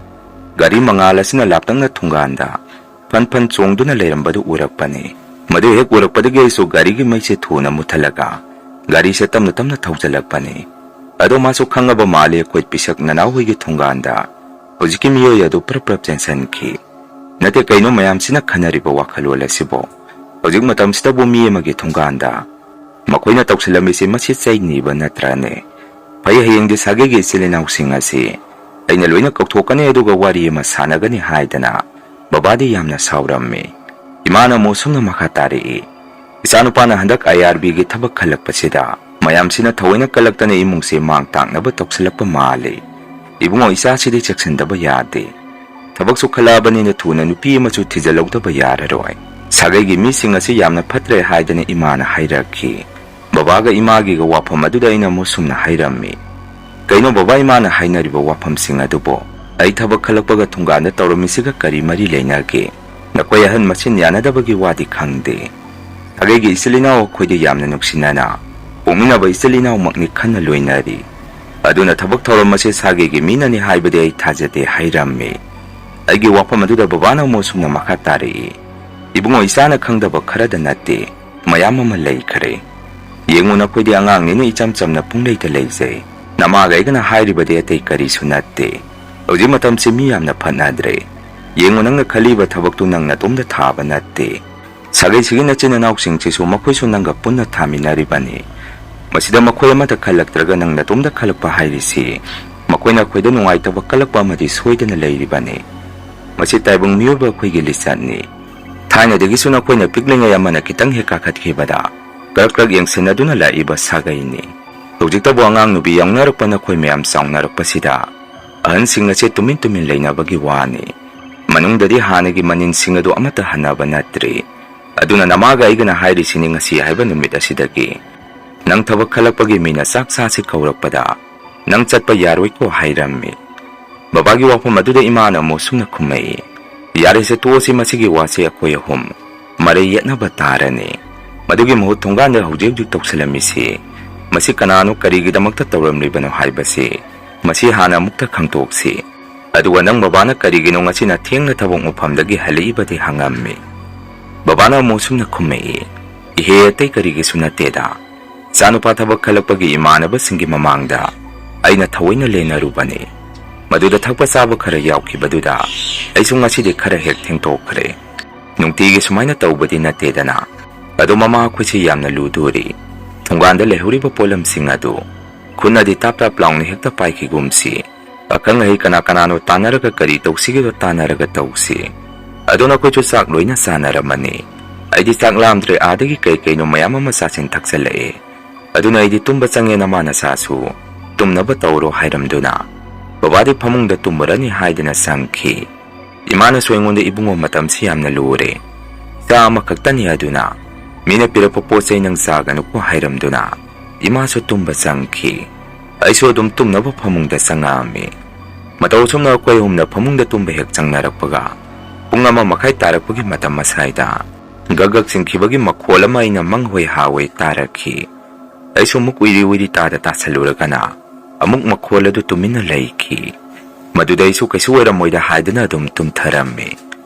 ꯒꯥꯔꯤ ꯃꯉꯥꯜ ꯑꯁꯤꯅ ꯂꯥꯞꯇꯛꯅ ꯊꯣꯡꯒꯥꯟꯗ ꯐꯟ ꯐꯟ ꯆꯣꯡꯗꯨꯅ ꯂꯩꯔꯝꯕꯗꯨ ꯎꯔꯛꯄꯅꯤ꯫ ꯃꯗꯨ ꯍꯦꯛ ꯎꯔꯛꯄꯗꯒꯤ ꯑꯩꯁꯨ ꯒꯥꯔꯤꯒꯤ ꯃꯩꯁꯦ ꯊꯨꯅ ꯃꯨꯠꯊꯠꯂꯒ ꯒꯥꯔꯤꯁꯦ ꯇꯞꯅ ꯇꯞꯅ ꯊꯧꯖꯤꯜꯂꯛꯄꯅꯤ꯫ ꯑꯗꯣ ꯃꯥꯁꯨ ꯈꯪꯉꯕ ꯃꯥꯜꯂꯦ ꯑꯩꯈꯣꯏ ꯄꯤꯁꯛ ꯅꯅꯥꯎ ꯍꯣꯏꯒꯤ ꯊꯣꯡꯒꯥꯟꯗ ꯍꯧꯖꯤꯛꯀꯤ ꯃꯤꯑꯣꯏ ꯑꯗꯨ ꯄ꯭ꯔꯞ ꯄ꯭ꯔꯞ ꯆꯦꯟꯁꯤꯟꯈꯤ꯫ ꯅꯠꯇꯦ, ꯀꯩꯅꯣ ꯃꯌꯥꯝꯁꯤꯅ ꯈꯟꯅꯔꯤꯕ ꯋꯥꯈꯜꯂꯣꯟ ꯑꯁꯤꯕꯣ? ꯍꯧꯖꯤꯛ ꯃꯇꯝꯁꯤꯗꯕꯨ ꯃꯤ ꯑꯃꯒꯤ ꯊꯣꯡꯒꯥꯟꯗ ꯃꯈꯣꯏꯅ ꯇꯧꯁꯤꯜꯂꯝꯃꯤꯁꯤ ꯃꯁꯤ ꯆꯩꯅꯤꯕ ꯅꯠꯇ꯭ꯔꯅꯦ? ꯐꯩ, ꯍꯌꯦꯡꯗꯤ ꯁꯥꯒꯩꯒꯤ ꯏꯆꯤꯜ ꯏꯅꯥꯎꯁꯤꯡ ꯑꯁꯤ ꯑꯩꯅ ꯂꯣꯏꯅ ꯀꯧꯊꯣꯛꯀꯅꯤ, ꯑꯗꯨꯒ ꯋꯥꯔꯤ ꯑꯃ ꯁꯥꯟꯅꯒꯅꯤ ꯍꯥꯏꯗꯅ ꯕꯕꯥꯗꯤ ꯌꯥꯝꯅ ꯁꯥꯎꯔꯝꯃꯤ꯫ ꯏꯃꯥꯅ ꯑꯃꯨꯛ ꯁꯨꯝꯅ ꯃꯈꯥ ꯇꯥꯔꯛꯏ, "ꯏꯆꯥꯅꯨꯄꯥꯅ ꯍꯟꯗꯛ ꯑꯥꯏ ꯑꯥꯔ ꯕꯤꯒꯤ ꯊꯕꯛ ꯈꯜꯂꯛꯄꯁꯤꯗ ꯃꯌꯥꯝꯁꯤꯅ ꯊꯑꯣꯏꯅ ꯀꯜꯂꯛꯇꯅ ꯏꯃꯨꯡꯁꯦ ꯃꯥꯡ ꯇꯥꯛꯅꯕ ꯇꯧꯁꯤꯜꯂꯛꯄ ꯃꯥꯜꯂꯤ꯫ ꯏꯕꯨꯡꯉꯣ, ꯏꯆꯥꯁꯤꯗꯤ ꯆꯦꯛꯁꯤꯟꯗꯕ ꯌꯥꯗꯦ꯫ ꯊꯕꯛꯁꯨ ꯈꯜꯂꯛꯑꯕꯅꯤꯅ ꯊꯨꯅ ꯅꯨꯄꯤ ꯑꯃꯁꯨ ꯊꯤꯖꯤꯜꯍꯧꯗꯕ ꯌꯥꯔꯔꯣꯏ꯫ ꯁꯥꯒꯩꯒꯤ ꯃꯤꯁꯤꯡ ꯑꯁꯤ ꯌꯥꯝꯅ ꯐꯠꯇ꯭ꯔꯦ" ꯍꯥꯏꯗꯅ ꯏꯃꯥꯅ ꯍꯥꯏꯔꯛꯈꯤ꯫ ꯕꯕꯥꯒ ꯏꯃꯥꯒꯤꯒ ꯋꯥꯐꯝ ꯑꯗꯨꯗ ꯑꯩꯅ ꯑꯃꯨꯛ ꯁꯨꯝꯅ ꯍꯥꯏꯔꯝꯃꯤ, "ꯀꯩꯅꯣ ꯕꯕꯥ, ꯏꯃꯥꯅ ꯍꯥꯏꯅꯔꯤꯕ ꯋꯥꯐꯝꯁꯤꯡ ꯑꯗꯨꯕꯨ? ꯑꯩ ꯊꯕꯛ ꯈꯜꯂꯛꯄꯒ ꯊꯣꯡꯒꯥꯟꯗ ꯇꯧꯔꯝꯃꯤꯁꯤꯒ ꯀꯔꯤ ꯃꯔꯤ ꯂꯩꯅꯒꯦ? ꯅꯈꯣꯏ ꯑꯍꯟ ꯃꯁꯦꯟ ꯌꯥꯅꯗꯕꯒꯤ ꯋꯥꯗꯤ ꯈꯪꯗꯦ꯫ ꯁꯥꯒꯩꯒꯤ ꯏꯆꯤꯜ ꯏꯅꯥꯎ ꯑꯩꯈꯣꯏꯗꯤ ꯌꯥꯝꯅ ꯅꯨꯡꯁꯤꯅꯅ ꯄꯣꯛꯃꯤꯟꯅꯕ ꯏꯆꯤꯜ ꯏꯅꯥꯎꯃꯛꯅꯤ ꯈꯟꯅ ꯂꯣꯏꯅꯔꯤ꯫ ꯑꯗꯨꯅ ꯊꯕꯛ ꯊꯧꯔꯝ ꯑꯁꯦ ꯁꯥꯒꯩꯒꯤ ꯃꯤꯅꯅꯤ ꯍꯥꯏꯕꯗꯤ ꯑꯩ ꯊꯥꯖꯗꯦ" ꯍꯥꯏꯔꯝꯃꯤ꯫ ꯑꯩꯒꯤ ꯋꯥꯐꯝ ꯑꯗꯨꯗ ꯕꯕꯥꯅ ꯑꯃꯨꯛ ꯁꯨꯝꯅ ꯃꯈꯥ ꯇꯥꯔꯛꯏ, "ꯏꯕꯨꯡꯉꯣ, ꯏꯆꯥꯅ ꯈꯪꯗꯕ ꯈꯔꯗ ꯅꯠꯇꯦ, ꯃꯌꯥꯝ ꯑꯃ ꯂꯩꯈ꯭ꯔꯦ꯫ ꯌꯦꯡꯉꯨ, ꯅꯈꯣꯏꯗꯤ ꯑꯉꯥꯡꯅꯤꯅ ꯏꯆꯝ ꯆꯝꯅ ꯄꯨꯡꯂꯩꯇ ꯂꯩꯖꯩ꯫ ꯅꯃꯥꯒ ꯑꯩꯒꯅ ꯍꯥꯏꯔꯤꯕꯗꯤ ꯑꯇꯩ ꯀꯔꯤꯁꯨ ꯅꯠꯇꯦ꯫ ꯍꯧꯖꯤꯛ ꯃꯇꯝꯁꯤ ꯃꯤ ꯌꯥꯝꯅ ꯐꯠꯅꯗ꯭ꯔꯦ꯫ ꯌꯦꯡꯉꯨ, ꯅꯪꯅ ꯈꯜꯂꯤꯕ ꯊꯕꯛꯇꯨ ꯅꯪ ꯅꯇꯣꯝꯇ ꯊꯥꯕ ꯅꯠꯇꯦ꯫ ꯁꯥꯒꯩꯁꯤꯒꯤ ꯅꯆꯤꯟ ꯅꯅꯥꯎꯁꯤꯡꯁꯤꯁꯨ ꯃꯈꯣꯏꯁꯨ ꯅꯪꯒ ꯄꯨꯟꯅ ꯊꯥꯃꯤꯟꯅꯔꯤꯕꯅꯤ꯫ ꯃꯁꯤꯗ ꯃꯈꯣꯏ ꯑꯃꯠꯇ ꯈꯜꯂꯛꯇ꯭ꯔꯒ ꯅꯪ ꯅꯇꯣꯝꯇ ꯈꯜꯂꯛꯄ ꯍꯥꯏꯔꯤꯁꯤ, ꯃꯈꯣꯏꯅ ꯑꯩꯈꯣꯏꯗ ꯅꯨꯡꯉꯥꯏꯇꯕ ꯀꯜꯂꯛꯄ ꯑꯃꯗꯤ ꯁꯣꯏꯗꯅ ꯂꯩꯔꯤꯕꯅꯤ꯫ ꯃꯁꯤ ꯇꯥꯏꯕꯪ ꯃꯤꯑꯣꯏꯕ ꯑꯩꯈꯣꯏꯒꯤ ꯂꯤꯆꯠꯅꯤ꯫ ꯊꯥꯏꯅꯗꯒꯤꯁꯨ ꯅꯈꯣꯏꯅ ꯄꯤꯛꯂꯤꯉꯩ ꯑꯃꯅ ꯈꯤꯇꯪ ꯍꯦꯛ ꯀꯥꯈꯠꯈꯤꯕꯗ ꯀ꯭ꯔꯛ ꯀ꯭ꯔꯛ ꯌꯦꯡꯁꯤꯟꯅꯗꯨꯅ ꯂꯥꯛꯏꯕ ꯁꯥꯒꯩꯅꯤ꯫ ꯍꯧꯖꯤꯛꯇꯕꯨ ꯑꯉꯥꯡ ꯅꯨꯄꯤ ꯌꯥꯎꯅꯔꯛꯄ ꯅꯈꯣꯏ ꯃꯌꯥꯝ ꯆꯥꯎꯅꯔꯛꯄꯁꯤꯗ ꯑꯍꯟꯁꯤꯡ ꯑꯁꯦ ꯇꯨꯃꯤꯟ ꯇꯨꯃꯤꯟ ꯂꯩꯅꯕꯒꯤ ꯋꯥꯅꯤ꯫ ꯃꯅꯨꯡꯗꯗꯤ ꯍꯥꯟꯅꯒꯤ ꯃꯅꯤꯟꯁꯤꯡ ꯑꯗꯨ ꯑꯃꯠꯇ ꯍꯟꯅꯕ ꯅꯠꯇ꯭ꯔꯤ꯫ ꯑꯗꯨꯅ ꯅꯃꯥꯒ ꯑꯩꯒꯅ ꯍꯥꯏꯔꯤꯁꯤꯅꯤ, ꯉꯁꯤ ꯍꯥꯏꯕ ꯅꯨꯃꯤꯠ ꯑꯁꯤꯗꯒꯤ ꯅꯪ ꯊꯕꯛ ꯈꯜꯂꯛꯄꯒꯤ ꯃꯤꯅ ꯆꯥꯛ ꯆꯥꯁꯤ ꯀꯧꯔꯛꯄꯗ ꯅꯪ ꯆꯠꯄ ꯌꯥꯔꯣꯏꯀꯣ ꯍꯥꯏꯔꯝꯃꯤ꯫ ꯕꯕꯥꯒꯤ ꯋꯥꯐꯝ ꯑꯗꯨꯗ ꯏꯃꯥꯅ ꯑꯃꯨꯛ ꯁꯨꯝꯅ ꯈꯨꯝꯃꯛꯏ, "ꯌꯥꯔꯦꯁꯦ, ꯇꯣꯛꯑꯁꯤ, ꯃꯁꯤꯒꯤ ꯋꯥꯁꯦ ꯑꯩꯈꯣꯏ ꯑꯍꯨꯝ ꯃꯔꯩ ꯌꯦꯠꯅꯕ ꯇꯥꯔꯅꯤ꯫ ꯃꯗꯨꯒꯤ ꯃꯍꯨꯠ ꯊꯣꯡꯒꯥꯟꯗ ꯍꯧꯖꯤꯛ ꯍꯧꯖꯤꯛ ꯇꯧꯁꯤꯜꯂꯝꯃꯤꯁꯤ, ꯃꯁꯤ ꯀꯅꯥꯅꯣ, ꯀꯔꯤꯒꯤꯗꯃꯛꯇ ꯇꯧꯔꯝꯂꯤꯕꯅꯣ ꯍꯥꯏꯕꯁꯤ, ꯃꯁꯤ ꯍꯥꯟꯅ ꯑꯃꯨꯛꯇ ꯈꯪꯗꯣꯛꯁꯤ꯫ ꯑꯗꯨꯒ ꯅꯪ ꯕꯕꯥꯅ ꯀꯔꯤꯒꯤꯅꯣ ꯉꯁꯤꯅ ꯊꯦꯡꯅ ꯊꯕꯛ ꯃꯐꯝꯗꯒꯤ ꯍꯜꯂꯛꯏꯕꯗꯤ?" ꯍꯪꯉꯝꯃꯤ꯫ ꯕꯕꯥꯅ ꯑꯃꯨꯛ ꯁꯨꯝꯅ ꯈꯨꯝꯃꯛꯏ, "ꯏꯍꯦ, ꯑꯇꯩ ꯀꯔꯤꯒꯤꯁꯨ ꯅꯠꯇꯦꯗ꯫ ꯏꯆꯥꯅꯨꯄꯥ ꯊꯕꯛ ꯈꯜꯂꯛꯄꯒꯤ ꯏꯃꯥꯟꯅꯕꯁꯤꯡꯒꯤ ꯃꯃꯥꯡꯗ ꯑꯩꯅ ꯊꯑꯣꯏꯅ ꯂꯦꯟꯅꯔꯨꯕꯅꯤ꯫ ꯃꯗꯨꯗ ꯊꯛꯄ ꯆꯥꯕ ꯈꯔ ꯌꯥꯎꯈꯤꯕꯗꯨꯗ ꯑꯩꯁꯨ ꯉꯁꯤꯗꯤ ꯈꯔ ꯍꯦꯛ ꯊꯦꯡꯗꯣꯛꯈ꯭ꯔꯦ꯫ ꯅꯨꯡꯇꯤꯒꯤ ꯁꯨꯃꯥꯏꯅ ꯇꯧꯕꯗꯤ ꯅꯠꯇꯦꯗꯅ꯫ ꯑꯗꯣ ꯃꯃꯥ, ꯑꯩꯈꯣꯏꯁꯤ ꯌꯥꯝꯅ ꯂꯨꯗꯣꯔꯤ꯫ ꯊꯣꯡꯒꯥꯟꯗ ꯂꯩꯍꯧꯔꯤꯕ ꯄꯣꯠꯂꯝꯁꯤꯡ ꯑꯗꯨ ꯈꯨꯠꯅꯗꯤ ꯇꯥꯞ ꯇꯥꯞ ꯂꯥꯎꯅ ꯍꯦꯛꯇ ꯄꯥꯏꯈꯤꯒꯨꯝꯁꯤ꯫ ꯑꯈꯪ ꯑꯍꯩ ꯀꯅꯥ ꯀꯅꯥꯅꯣ ꯇꯥꯟꯅꯔꯒ ꯀꯔꯤ ꯇꯧꯁꯤꯒꯦꯗꯣ ꯇꯥꯟꯅꯔꯒ ꯇꯧꯁꯤ꯫ ꯑꯗꯣ ꯅꯈꯣꯏꯁꯨ ꯆꯥꯛ ꯂꯣꯏꯅ ꯆꯥꯅꯔꯝꯃꯅꯤ꯫ ꯑꯩꯗꯤ ꯆꯥꯛ ꯂꯥꯝꯗ꯭ꯔꯦ, ꯑꯥꯗꯒꯤ ꯀꯩ ꯀꯩꯅꯣ ꯃꯌꯥꯝ ꯑꯃ ꯆꯥꯁꯤꯟ ꯊꯛꯆꯜꯂꯛꯑꯦ꯫ ꯑꯗꯨꯅ ꯑꯩꯗꯤ ꯇꯨꯝꯕ ꯆꯪꯉꯦ, ꯅꯃꯥ ꯅꯆꯥꯁꯨ ꯇꯨꯝꯅꯕ ꯇꯧꯔꯣ" ꯍꯥꯏꯔꯝꯗꯨꯅ ꯕꯕꯥꯗꯤ ꯐꯃꯨꯡꯗ ꯇꯨꯝꯃꯨꯔꯅꯤ ꯍꯥꯏꯗꯨꯅ ꯆꯪꯈꯤ꯫ ꯏꯃꯥꯅꯁꯨ ꯑꯩꯉꯣꯟꯗ, "ꯏꯕꯨꯡꯉꯣ, ꯃꯇꯝꯁꯤ ꯌꯥꯝꯅ ꯂꯨꯔꯦ꯫ ꯏꯆꯥ ꯑꯃꯈꯛꯇꯅꯤ, ꯑꯗꯨꯅ ꯃꯤꯅ ꯄꯤꯔꯛꯄ ꯄꯣꯠ ꯆꯩ ꯅꯪ ꯆꯥꯒꯅꯨꯀꯣ" ꯍꯥꯏꯔꯝꯗꯨꯅ ꯏꯃꯥꯁꯨ ꯇꯨꯝꯕ ꯆꯪꯈꯤ꯫ ꯑꯩꯁꯨ ꯑꯗꯨꯝ ꯇꯨꯝꯅꯕ ꯐꯃꯨꯡꯗ ꯆꯪꯉꯛꯑꯝꯃꯤ꯫ ꯃꯇꯧ ꯑꯁꯨꯝꯅ ꯑꯩꯈꯣꯏ ꯑꯍꯨꯝꯅ ꯐꯃꯨꯡꯗ ꯇꯨꯝꯕ ꯍꯦꯛ ꯆꯪꯅꯔꯛꯄꯒ, ꯄꯨꯡ ꯑꯃ ꯃꯈꯥꯏ ꯇꯥꯔꯛꯄꯒꯤ ꯃꯇꯝ ꯑꯁ꯭ꯋꯥꯏꯗ ꯒꯛ ꯒꯛ ꯆꯤꯡꯈꯤꯕꯒꯤ ꯃꯈꯣꯜ ꯑꯃ ꯑꯩꯅ ꯃꯪ ꯍꯣꯏ ꯍꯥ ꯍꯣꯏ ꯇꯥꯔꯛꯈꯤ꯫ ꯑꯩꯁꯨ ꯑꯃꯨꯛ ꯎꯏꯔꯤ ꯎꯏꯔꯤ ꯇꯥꯗ ꯇꯥꯁꯜꯂꯨꯔꯒꯅ ꯑꯃꯨꯛ ꯃꯈꯣꯜ ꯑꯗꯨ ꯇꯨꯃꯤꯟꯅ ꯂꯩꯈꯤ꯫ ꯃꯗꯨꯗ ꯑꯩꯁꯨ ꯀꯩꯁꯨ ꯑꯣꯏꯔꯝꯃꯣꯏꯗ ꯍꯥꯏꯗꯨꯅ ꯑꯗꯨꯝ ꯇꯨꯝꯊꯔꯝꯃꯤ꯫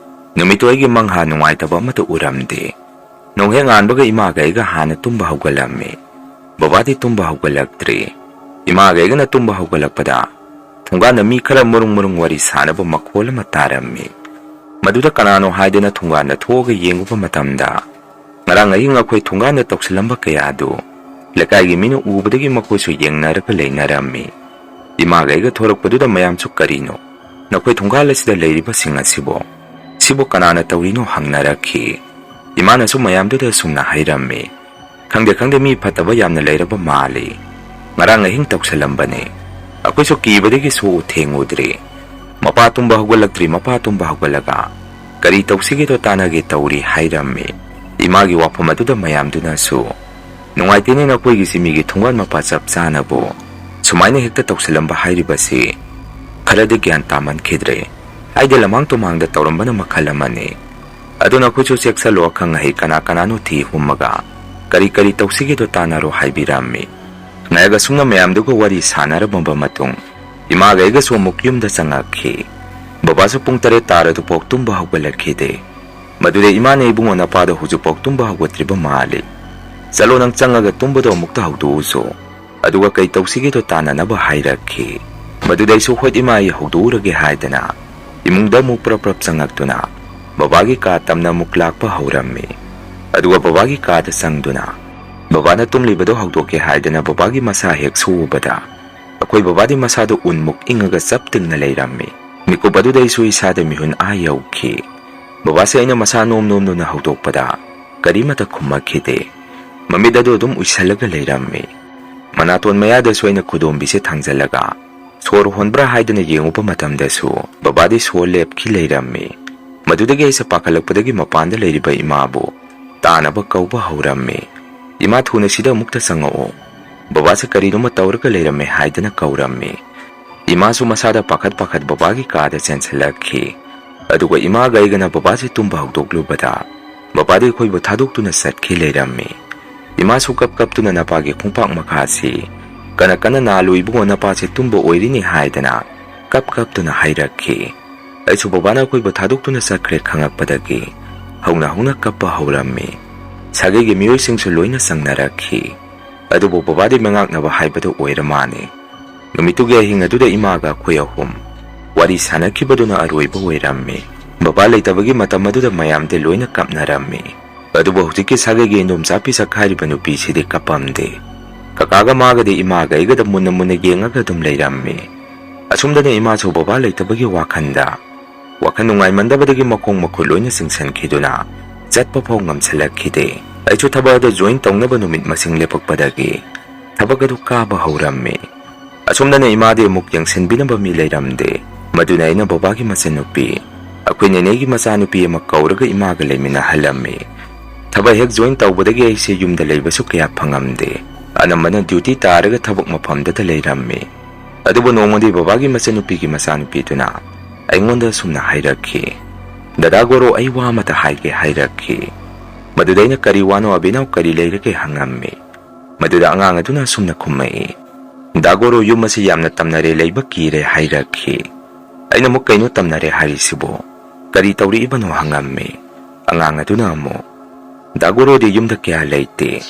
ꯅꯨꯃꯤꯠꯇꯨ ꯑꯩꯒꯤ ꯃꯪꯍꯥ ꯅꯨꯡꯉꯥꯏꯇꯕ ꯑꯃꯠꯇ ꯎꯔꯝꯗꯦ꯫ ꯅꯣꯡ ꯍꯦꯛ ꯉꯥꯟꯕꯒ ꯏꯃꯥꯒ ꯑꯩꯒ ꯍꯥꯟꯅ ꯇꯨꯝꯕ ꯍꯧꯒꯠꯂꯝꯃꯤ꯫ ꯕꯕꯥꯗꯤ ꯇꯨꯝꯕ ꯍꯧꯒꯠꯂꯛꯇ꯭ꯔꯤ꯫ ꯏꯃꯥꯒ ꯑꯩꯒꯅ ꯇꯨꯝꯕ ꯍꯧꯒꯠꯂꯛꯄꯗ ꯊꯣꯡꯒꯥꯟꯗ ꯃꯤ ꯈꯔ ꯃꯔꯨꯡ ꯃꯔꯨꯡ ꯋꯥꯔꯤ ꯁꯥꯟꯅꯕ ꯃꯈꯣꯜ ꯑꯃ ꯇꯥꯔꯝꯃꯤ꯫ ꯃꯗꯨꯗ ꯀꯅꯥꯅꯣ ꯍꯥꯏꯗꯅ ꯊꯣꯡꯒꯥꯟꯗ ꯊꯣꯛꯑꯒ ꯌꯦꯡꯉꯨꯕ ꯃꯇꯝꯗ ꯉꯔꯥꯡ ꯑꯍꯤꯡ ꯑꯩꯈꯣꯏ ꯊꯣꯡꯒꯥꯟꯗ ꯇꯧꯁꯤꯜꯂꯝꯕ ꯀꯌꯥꯗꯨ ꯂꯩꯀꯥꯏꯒꯤ ꯃꯤꯅ ꯎꯕꯗꯒꯤ ꯃꯈꯣꯏꯁꯨ ꯌꯦꯡꯅꯔꯒ ꯂꯩꯅꯔꯝꯃꯤ꯫ ꯏꯃꯥꯒ ꯑꯩꯒ ꯊꯣꯔꯛꯄꯗꯨꯗ ꯃꯌꯥꯝꯁꯨ "ꯀꯔꯤꯅꯣ ꯅꯈꯣꯏ ꯊꯣꯡꯒꯥꯜ ꯑꯁꯤꯗ ꯂꯩꯔꯤꯕꯁꯤꯡ ꯑꯁꯤꯕꯣ? ꯁꯤꯕꯨ ꯀꯅꯥꯅ ꯇꯧꯔꯤꯅꯣ?" ꯍꯪꯅꯔꯛꯈꯤ꯫ ꯏꯃꯥꯅꯁꯨ ꯃꯌꯥꯝꯗꯨꯗ ꯑꯁꯨꯝꯅ ꯍꯥꯏꯔꯝꯃꯤ, "ꯈꯪꯗꯦ ꯈꯪꯗꯦ, ꯃꯤ ꯐꯠꯇꯕ ꯌꯥꯝꯅ ꯂꯩꯔꯕ ꯃꯥꯜꯂꯤ꯫ ꯉꯔꯥꯡ ꯑꯍꯤꯡ ꯇꯧꯁꯜꯂꯝꯕꯅꯤ꯫ ꯑꯩꯈꯣꯏꯁꯨ ꯀꯤꯕꯗꯒꯤ ꯁꯣꯛꯎ ꯊꯦꯡꯉꯨꯗ꯭ꯔꯤ꯫ ꯃꯄꯥ ꯇꯨꯝꯕ ꯍꯧꯒꯠꯂꯛꯇ꯭ꯔꯤ, ꯃꯄꯥ ꯇꯨꯝꯕ ꯍꯧꯒꯠꯂꯒ ꯀꯔꯤ ꯇꯧꯁꯤꯒꯦꯗꯣ ꯇꯥꯟꯅꯒꯦ ꯇꯧꯔꯤ" ꯍꯥꯏꯔꯝꯃꯤ꯫ ꯏꯃꯥꯒꯤ ꯋꯥꯐꯝ ꯑꯗꯨꯗ ꯃꯌꯥꯝꯗꯨꯅꯁꯨ, "ꯅꯨꯡꯉꯥꯏꯇꯦꯅꯦ ꯅꯈꯣꯏꯒꯤꯁꯤ, ꯃꯤꯒꯤ ꯊꯣꯡꯒꯥꯟ ꯃꯄꯥ ꯆꯞ ꯆꯥꯅꯕꯨ ꯁꯨꯃꯥꯏꯅ ꯍꯦꯛꯇ ꯇꯧꯁꯤꯜꯂꯝꯕ ꯍꯥꯏꯔꯤꯕꯁꯤ ꯈꯔꯗꯤ ꯒ꯭ꯌꯥꯟ ꯇꯥꯃꯟꯈꯤꯗ꯭ꯔꯦ꯫ ꯍꯥꯏꯗꯤ ꯂꯃꯥꯡ ꯇꯨꯃꯥꯡꯗ ꯇꯧꯔꯝꯕꯅ ꯃꯈꯜ ꯑꯃꯅꯤ꯫ ꯑꯗꯨꯅ ꯑꯩꯈꯣꯏꯁꯨ ꯆꯦꯛꯁꯜꯂꯣ, ꯑꯈꯪ ꯑꯍꯩ ꯀꯅꯥ ꯀꯅꯥꯅꯣ ꯊꯤ ꯍꯨꯝꯃꯒ ꯀꯔꯤ ꯀꯔꯤ ꯇꯧꯁꯤꯒꯦꯗꯣ ꯇꯥꯟꯅꯔꯣ" ꯍꯥꯏꯕꯤꯔꯝꯃꯤ꯫ ꯉꯥꯏꯒ ꯁꯨꯝꯅ ꯃꯌꯥꯝꯗꯨꯒ ꯋꯥꯔꯤ ꯁꯥꯟꯅꯔꯝꯃꯕ ꯃꯇꯨꯡ ꯏꯃꯥꯒ ꯑꯩꯒꯁꯨ ꯑꯃꯨꯛ ꯌꯨꯝꯗ ꯆꯪꯉꯛꯈꯤ꯫ ꯕꯕꯥꯁꯨ ꯄꯨꯡ ꯇꯔꯦꯠ ꯇꯥꯔꯗꯨꯐꯥꯎ ꯇꯨꯝꯕ ꯍꯧꯒꯠꯂꯛꯈꯤꯗꯦ꯫ ꯃꯗꯨꯗ ꯏꯃꯥꯅ, "ꯏꯕꯨꯡꯉꯣ, ꯅꯄꯥꯗꯣ ꯍꯧꯖꯤꯛꯐꯥꯎ ꯇꯨꯝꯕ ꯍꯧꯒꯠꯇ꯭ꯔꯤꯕ ꯃꯥꯜꯂꯤ꯫ ꯆꯠꯂꯣ, ꯅꯪ ꯆꯪꯉꯒ ꯇꯨꯝꯕꯗꯣ ꯑꯃꯨꯛꯇ ꯍꯧꯗꯣꯛꯎꯁꯨ꯫ ꯑꯗꯨꯒ ꯀꯩ ꯇꯧꯁꯤꯒꯦꯗꯣ ꯇꯥꯟꯅꯅꯕ" ꯍꯥꯏꯔꯛꯈꯤ꯫ ꯃꯗꯨꯗ ꯑꯩꯁꯨ, "ꯍꯣꯏ ꯏꯃꯥ, ꯑꯩ ꯍꯧꯗꯣꯛꯎꯔꯒꯦ" ꯍꯥꯏꯗꯅ ꯏꯃꯨꯡꯗ ꯑꯃꯨꯛ ꯄ꯭ꯔꯞ ꯄ꯭ꯔꯞ ꯆꯪꯉꯛꯇꯨꯅ ꯕꯕꯥꯒꯤ ꯀꯥ ꯇꯝꯅ ꯑꯃꯨꯛ ꯂꯥꯛꯄ ꯍꯧꯔꯝꯃꯤ꯫ ꯑꯗꯨꯒ ꯕꯕꯥꯒꯤ ꯀꯥꯗ ꯆꯪꯗꯨꯅ ꯕꯕꯥꯅ ꯇꯨꯝꯂꯤꯕꯗꯣ ꯍꯧꯗꯣꯛꯀꯦ ꯍꯥꯏꯗꯅ ꯕꯕꯥꯒꯤ ꯃꯁꯥ ꯍꯦꯛ ꯁꯨꯕꯗ ꯑꯩꯈꯣꯏ ꯕꯕꯥꯗꯤ ꯃꯁꯥꯗꯣ ꯎꯟꯃꯨꯛ ꯏꯪꯉꯒ ꯆꯞ ꯇꯤꯡꯅ ꯂꯩꯔꯝꯃꯤ꯫ ꯃꯤꯀꯨꯞ ꯑꯗꯨꯗ ꯑꯩꯁꯨ ꯏꯁꯥꯗ ꯃꯤꯍꯨꯟ ꯑꯥ ꯌꯧꯈꯤ꯫ ꯕꯕꯥꯁꯦ ꯑꯩꯅ ꯃꯁꯥ ꯅꯣꯝ ꯅꯣꯝꯗꯨꯅ ꯍꯧꯗꯣꯛꯄꯗ ꯀꯔꯤꯃꯇ ꯈꯨꯝꯃꯛꯈꯤꯗꯦ꯫ ꯃꯃꯤꯠ ꯑꯗꯨ ꯑꯗꯨꯝ ꯎꯏꯁꯜꯂꯒ ꯂꯩꯔꯝꯃꯤ꯫ ꯃꯅꯥꯇꯣꯟ ꯃꯌꯥꯗꯁꯨ ꯑꯩꯅ ꯈꯨꯗꯣꯝꯕꯤꯁꯦ ꯊꯥꯡꯖꯜꯂꯒ ꯁꯣꯔ ꯍꯣꯟꯕ꯭ꯔꯥ ꯍꯥꯏꯗꯅ ꯌꯦꯡꯉꯨꯕ ꯃꯇꯝꯗꯁꯨ ꯕꯕꯥꯗꯤ ꯁꯣꯔ ꯂꯦꯞꯈꯤ ꯂꯩꯔꯝꯃꯤ꯫ ꯃꯗꯨꯗꯒꯤ ꯑꯩꯁꯦ ꯄꯥꯈꯠꯂꯛꯄꯗꯒꯤ ꯃꯄꯥꯟꯗ ꯂꯩꯔꯤꯕ ꯏꯃꯥꯕꯨ ꯇꯥꯅꯕ ꯀꯧꯕ ꯍꯧꯔꯝꯃꯤ꯫ "ꯏꯃꯥ, ꯊꯨꯅ ꯁꯤꯗ ꯑꯃꯨꯛꯇ ꯆꯪꯉꯛꯑꯣ꯫ ꯕꯕꯥꯁꯦ ꯀꯔꯤꯅꯣꯃ ꯇꯧꯔꯒ ꯂꯩꯔꯝꯃꯦ" ꯍꯥꯏꯗꯅ ꯀꯧꯔꯝꯃꯤ꯫ ꯏꯃꯥꯁꯨ ꯃꯁꯥꯗ ꯄꯥꯈꯠ ꯄꯥꯈꯠ ꯕꯕꯥꯒꯤ ꯀꯥꯗ ꯆꯦꯟꯁꯤꯜꯂꯛꯈꯤ꯫ ꯑꯗꯨꯒ ꯏꯃꯥꯒ ꯑꯩꯒꯅ ꯕꯕꯥꯁꯦ ꯇꯨꯝꯕ ꯍꯧꯗꯣꯛꯂꯨꯕꯗ ꯕꯕꯥꯗꯤ ꯑꯩꯈꯣꯏꯕꯨ ꯊꯥꯗꯣꯛꯇꯨꯅ ꯆꯠꯈꯤ ꯂꯩꯔꯝꯃꯤ꯫ ꯏꯃꯥꯁꯨ ꯀꯞ ꯀꯞꯇꯨꯅ ꯅꯄꯥꯒꯤ ꯈꯣꯡꯄꯥꯛ ꯃꯈꯥꯁꯤ ꯀꯟꯅ ꯀꯟꯅ ꯅꯥꯜꯂꯨ ꯏꯕꯨꯡꯉꯣ, ꯅꯄꯥꯁꯦ ꯇꯨꯝꯕ ꯑꯣꯏꯔꯤꯅꯤ ꯍꯥꯏꯗꯅ ꯀꯞ ꯀꯞꯇꯨꯅ ꯍꯥꯏꯔꯛꯈꯤ꯫ ꯑꯩꯁꯨ ꯕꯕꯥꯅ ꯑꯩꯈꯣꯏꯕꯨ ꯊꯥꯗꯣꯛꯇꯨꯅ ꯆꯠꯈ꯭ꯔꯦ ꯈꯪꯉꯛꯄꯗꯒꯤ ꯍꯧꯅ ꯍꯧꯅ ꯀꯞꯄ ꯍꯧꯔꯝꯃꯤ꯫ ꯁꯥꯒꯩꯒꯤ ꯃꯤꯑꯣꯏꯁꯤꯡꯁꯨ ꯂꯣꯏꯅ ꯆꯪꯅꯔꯛꯈꯤ꯫ ꯑꯗꯨꯕꯨ ꯕꯕꯥꯗꯤ ꯃꯉꯥꯛꯅꯕ ꯍꯥꯏꯕꯗꯨ ꯑꯣꯏꯔ ꯃꯥꯅꯤ꯫ ꯅꯨꯃꯤꯠꯇꯨꯒꯤ ꯑꯍꯤꯡ ꯑꯗꯨꯗ ꯏꯃꯥꯒ ꯑꯩꯈꯣꯏ ꯑꯍꯨꯝ ꯋꯥꯔꯤ ꯁꯥꯟꯅꯈꯤꯕꯗꯨꯅ ꯑꯔꯣꯏꯕ ꯑꯣꯏꯔꯝꯃꯤ꯫ ꯕꯕꯥ ꯂꯩꯇꯕꯒꯤ ꯃꯇꯝ ꯑꯗꯨꯗ ꯃꯌꯥꯝꯗꯤ ꯂꯣꯏꯅ ꯀꯞꯅꯔꯝꯃꯤ꯫ ꯑꯗꯨꯕꯨ ꯍꯧꯖꯤꯛꯀꯤ ꯁꯥꯒꯩꯒꯤ ꯏꯟꯗꯣꯝꯆꯥ ꯄꯤꯁꯛ ꯍꯥꯏꯔꯤꯕ ꯅꯨꯄꯤꯁꯤꯗꯤ ꯀꯞꯄꯝꯗꯦ꯫ ꯀꯀꯥꯒ ꯃꯥꯒꯗꯤ ꯏꯃꯥꯒ ꯑꯩꯒꯗ ꯃꯨꯟꯅ ꯃꯨꯟꯅ ꯌꯦꯡꯉꯒ ꯑꯗꯨꯝ ꯂꯩꯔꯝꯃꯤ꯫ ꯑꯁꯨꯝꯗꯅ ꯏꯃꯥꯁꯨ ꯕꯕꯥ ꯂꯩꯇꯕꯒꯤ ꯋꯥꯈꯜꯗ ꯋꯥꯈꯜ ꯅꯨꯡꯉꯥꯏꯃꯟꯗꯕꯗꯒꯤ ꯃꯈꯣꯡ ꯃꯈꯨꯠ ꯂꯣꯏꯅ ꯆꯤꯡꯁꯤꯟꯈꯤꯗꯨꯅ ꯆꯠꯄ ꯐꯥꯎ ꯉꯝꯁꯤꯜꯂꯛꯈꯤꯗꯦ꯫ ꯑꯩꯁꯨ ꯊꯕꯛ ꯑꯗꯨ join ꯇꯧꯅꯕ ꯅꯨꯃꯤꯠ ꯃꯁꯤꯡ ꯂꯦꯞꯄꯛꯄꯗꯒꯤ ꯊꯕꯛ ꯑꯗꯨ ꯀꯥꯕ ꯍꯧꯔꯝꯃꯤ꯫ ꯑꯁꯣꯝꯗꯅ ꯏꯃꯥꯗꯤ ꯑꯃꯨꯛ ꯌꯦꯡꯁꯤꯟꯕꯤꯅꯕ ꯃꯤ ꯂꯩꯔꯝꯗꯦ꯫ ꯃꯗꯨꯅ ꯑꯩꯅ ꯕꯕꯥꯒꯤ ꯃꯆꯟꯅꯨꯄꯤ, ꯑꯩꯈꯣꯏ ꯅꯦꯅꯦꯒꯤ ꯃꯆꯥꯅꯨꯄꯤ ꯑꯃ ꯀꯧꯔꯒ ꯏꯃꯥꯒ ꯂꯩꯃꯤꯟꯅꯍꯜꯂꯝꯃꯤ꯫ ꯊꯕꯛ ꯍꯦꯛ join ꯇꯧꯕꯗꯒꯤ ꯑꯩꯁꯦ ꯌꯨꯝꯗ ꯂꯩꯕꯁꯨ ꯀꯌꯥ ꯐꯪꯉꯝꯗꯦ꯫ ꯑꯅꯝꯕꯅ duty ꯇꯥꯔꯒ ꯊꯕꯛ ꯃꯐꯝꯗꯨꯗ ꯂꯩꯔꯝꯃꯤ꯫ ꯑꯗꯨꯕꯨ ꯅꯣꯡꯃꯗꯤ ꯕꯕꯥꯒꯤ ꯃꯆꯟꯅꯨꯄꯤꯒꯤ ꯃꯆꯥꯅꯨꯄꯤꯗꯨꯅ ꯑꯩꯉꯣꯟꯗ ꯑꯁꯨꯝꯅ ꯍꯥꯏꯔꯛꯈꯤ, "ꯗꯗꯥ ꯒꯣꯔꯣ, ꯑꯩ ꯋꯥ ꯑꯃꯇ ꯍꯥꯏꯒꯦ" ꯍꯥꯏꯔꯛꯈꯤ꯫ ꯃꯗꯨꯗ ꯑꯩꯅ, "ꯀꯔꯤ ꯋꯥꯅꯣ ꯑꯕꯤꯅꯥꯎ, ꯀꯔꯤ ꯂꯩꯔꯒꯦ?" ꯍꯪꯉꯝꯃꯤ꯫ ꯃꯗꯨꯗ ꯑꯉꯥꯡ ꯑꯗꯨꯅ ꯑꯁꯨꯝꯅ ꯈꯨꯝꯃꯛꯏ, "ꯗꯥ ꯒꯣꯔꯣ, ꯌꯨꯝ ꯑꯁꯤ ꯌꯥꯝꯅ ꯇꯝꯅꯔꯦ, ꯂꯩꯕ ꯀꯤꯔꯦ" ꯍꯥꯏꯔꯛꯈꯤ꯫ ꯑꯩꯅ ꯑꯃꯨꯛ, "ꯀꯩꯅꯣ ꯇꯝꯅꯔꯦ ꯍꯥꯏꯔꯤꯁꯤꯕꯨ? ꯀꯔꯤ ꯇꯧꯔꯛꯏꯕꯅꯣ?" ꯍꯪꯉꯝꯃꯤ꯫ ꯑꯉꯥꯡ ꯑꯗꯨꯅ ꯑꯃꯨꯛ, "ꯗꯥ ꯒꯣꯔꯣꯗꯤ ꯌꯨꯝꯗ ꯀꯌꯥ ꯂꯩꯇꯦ꯫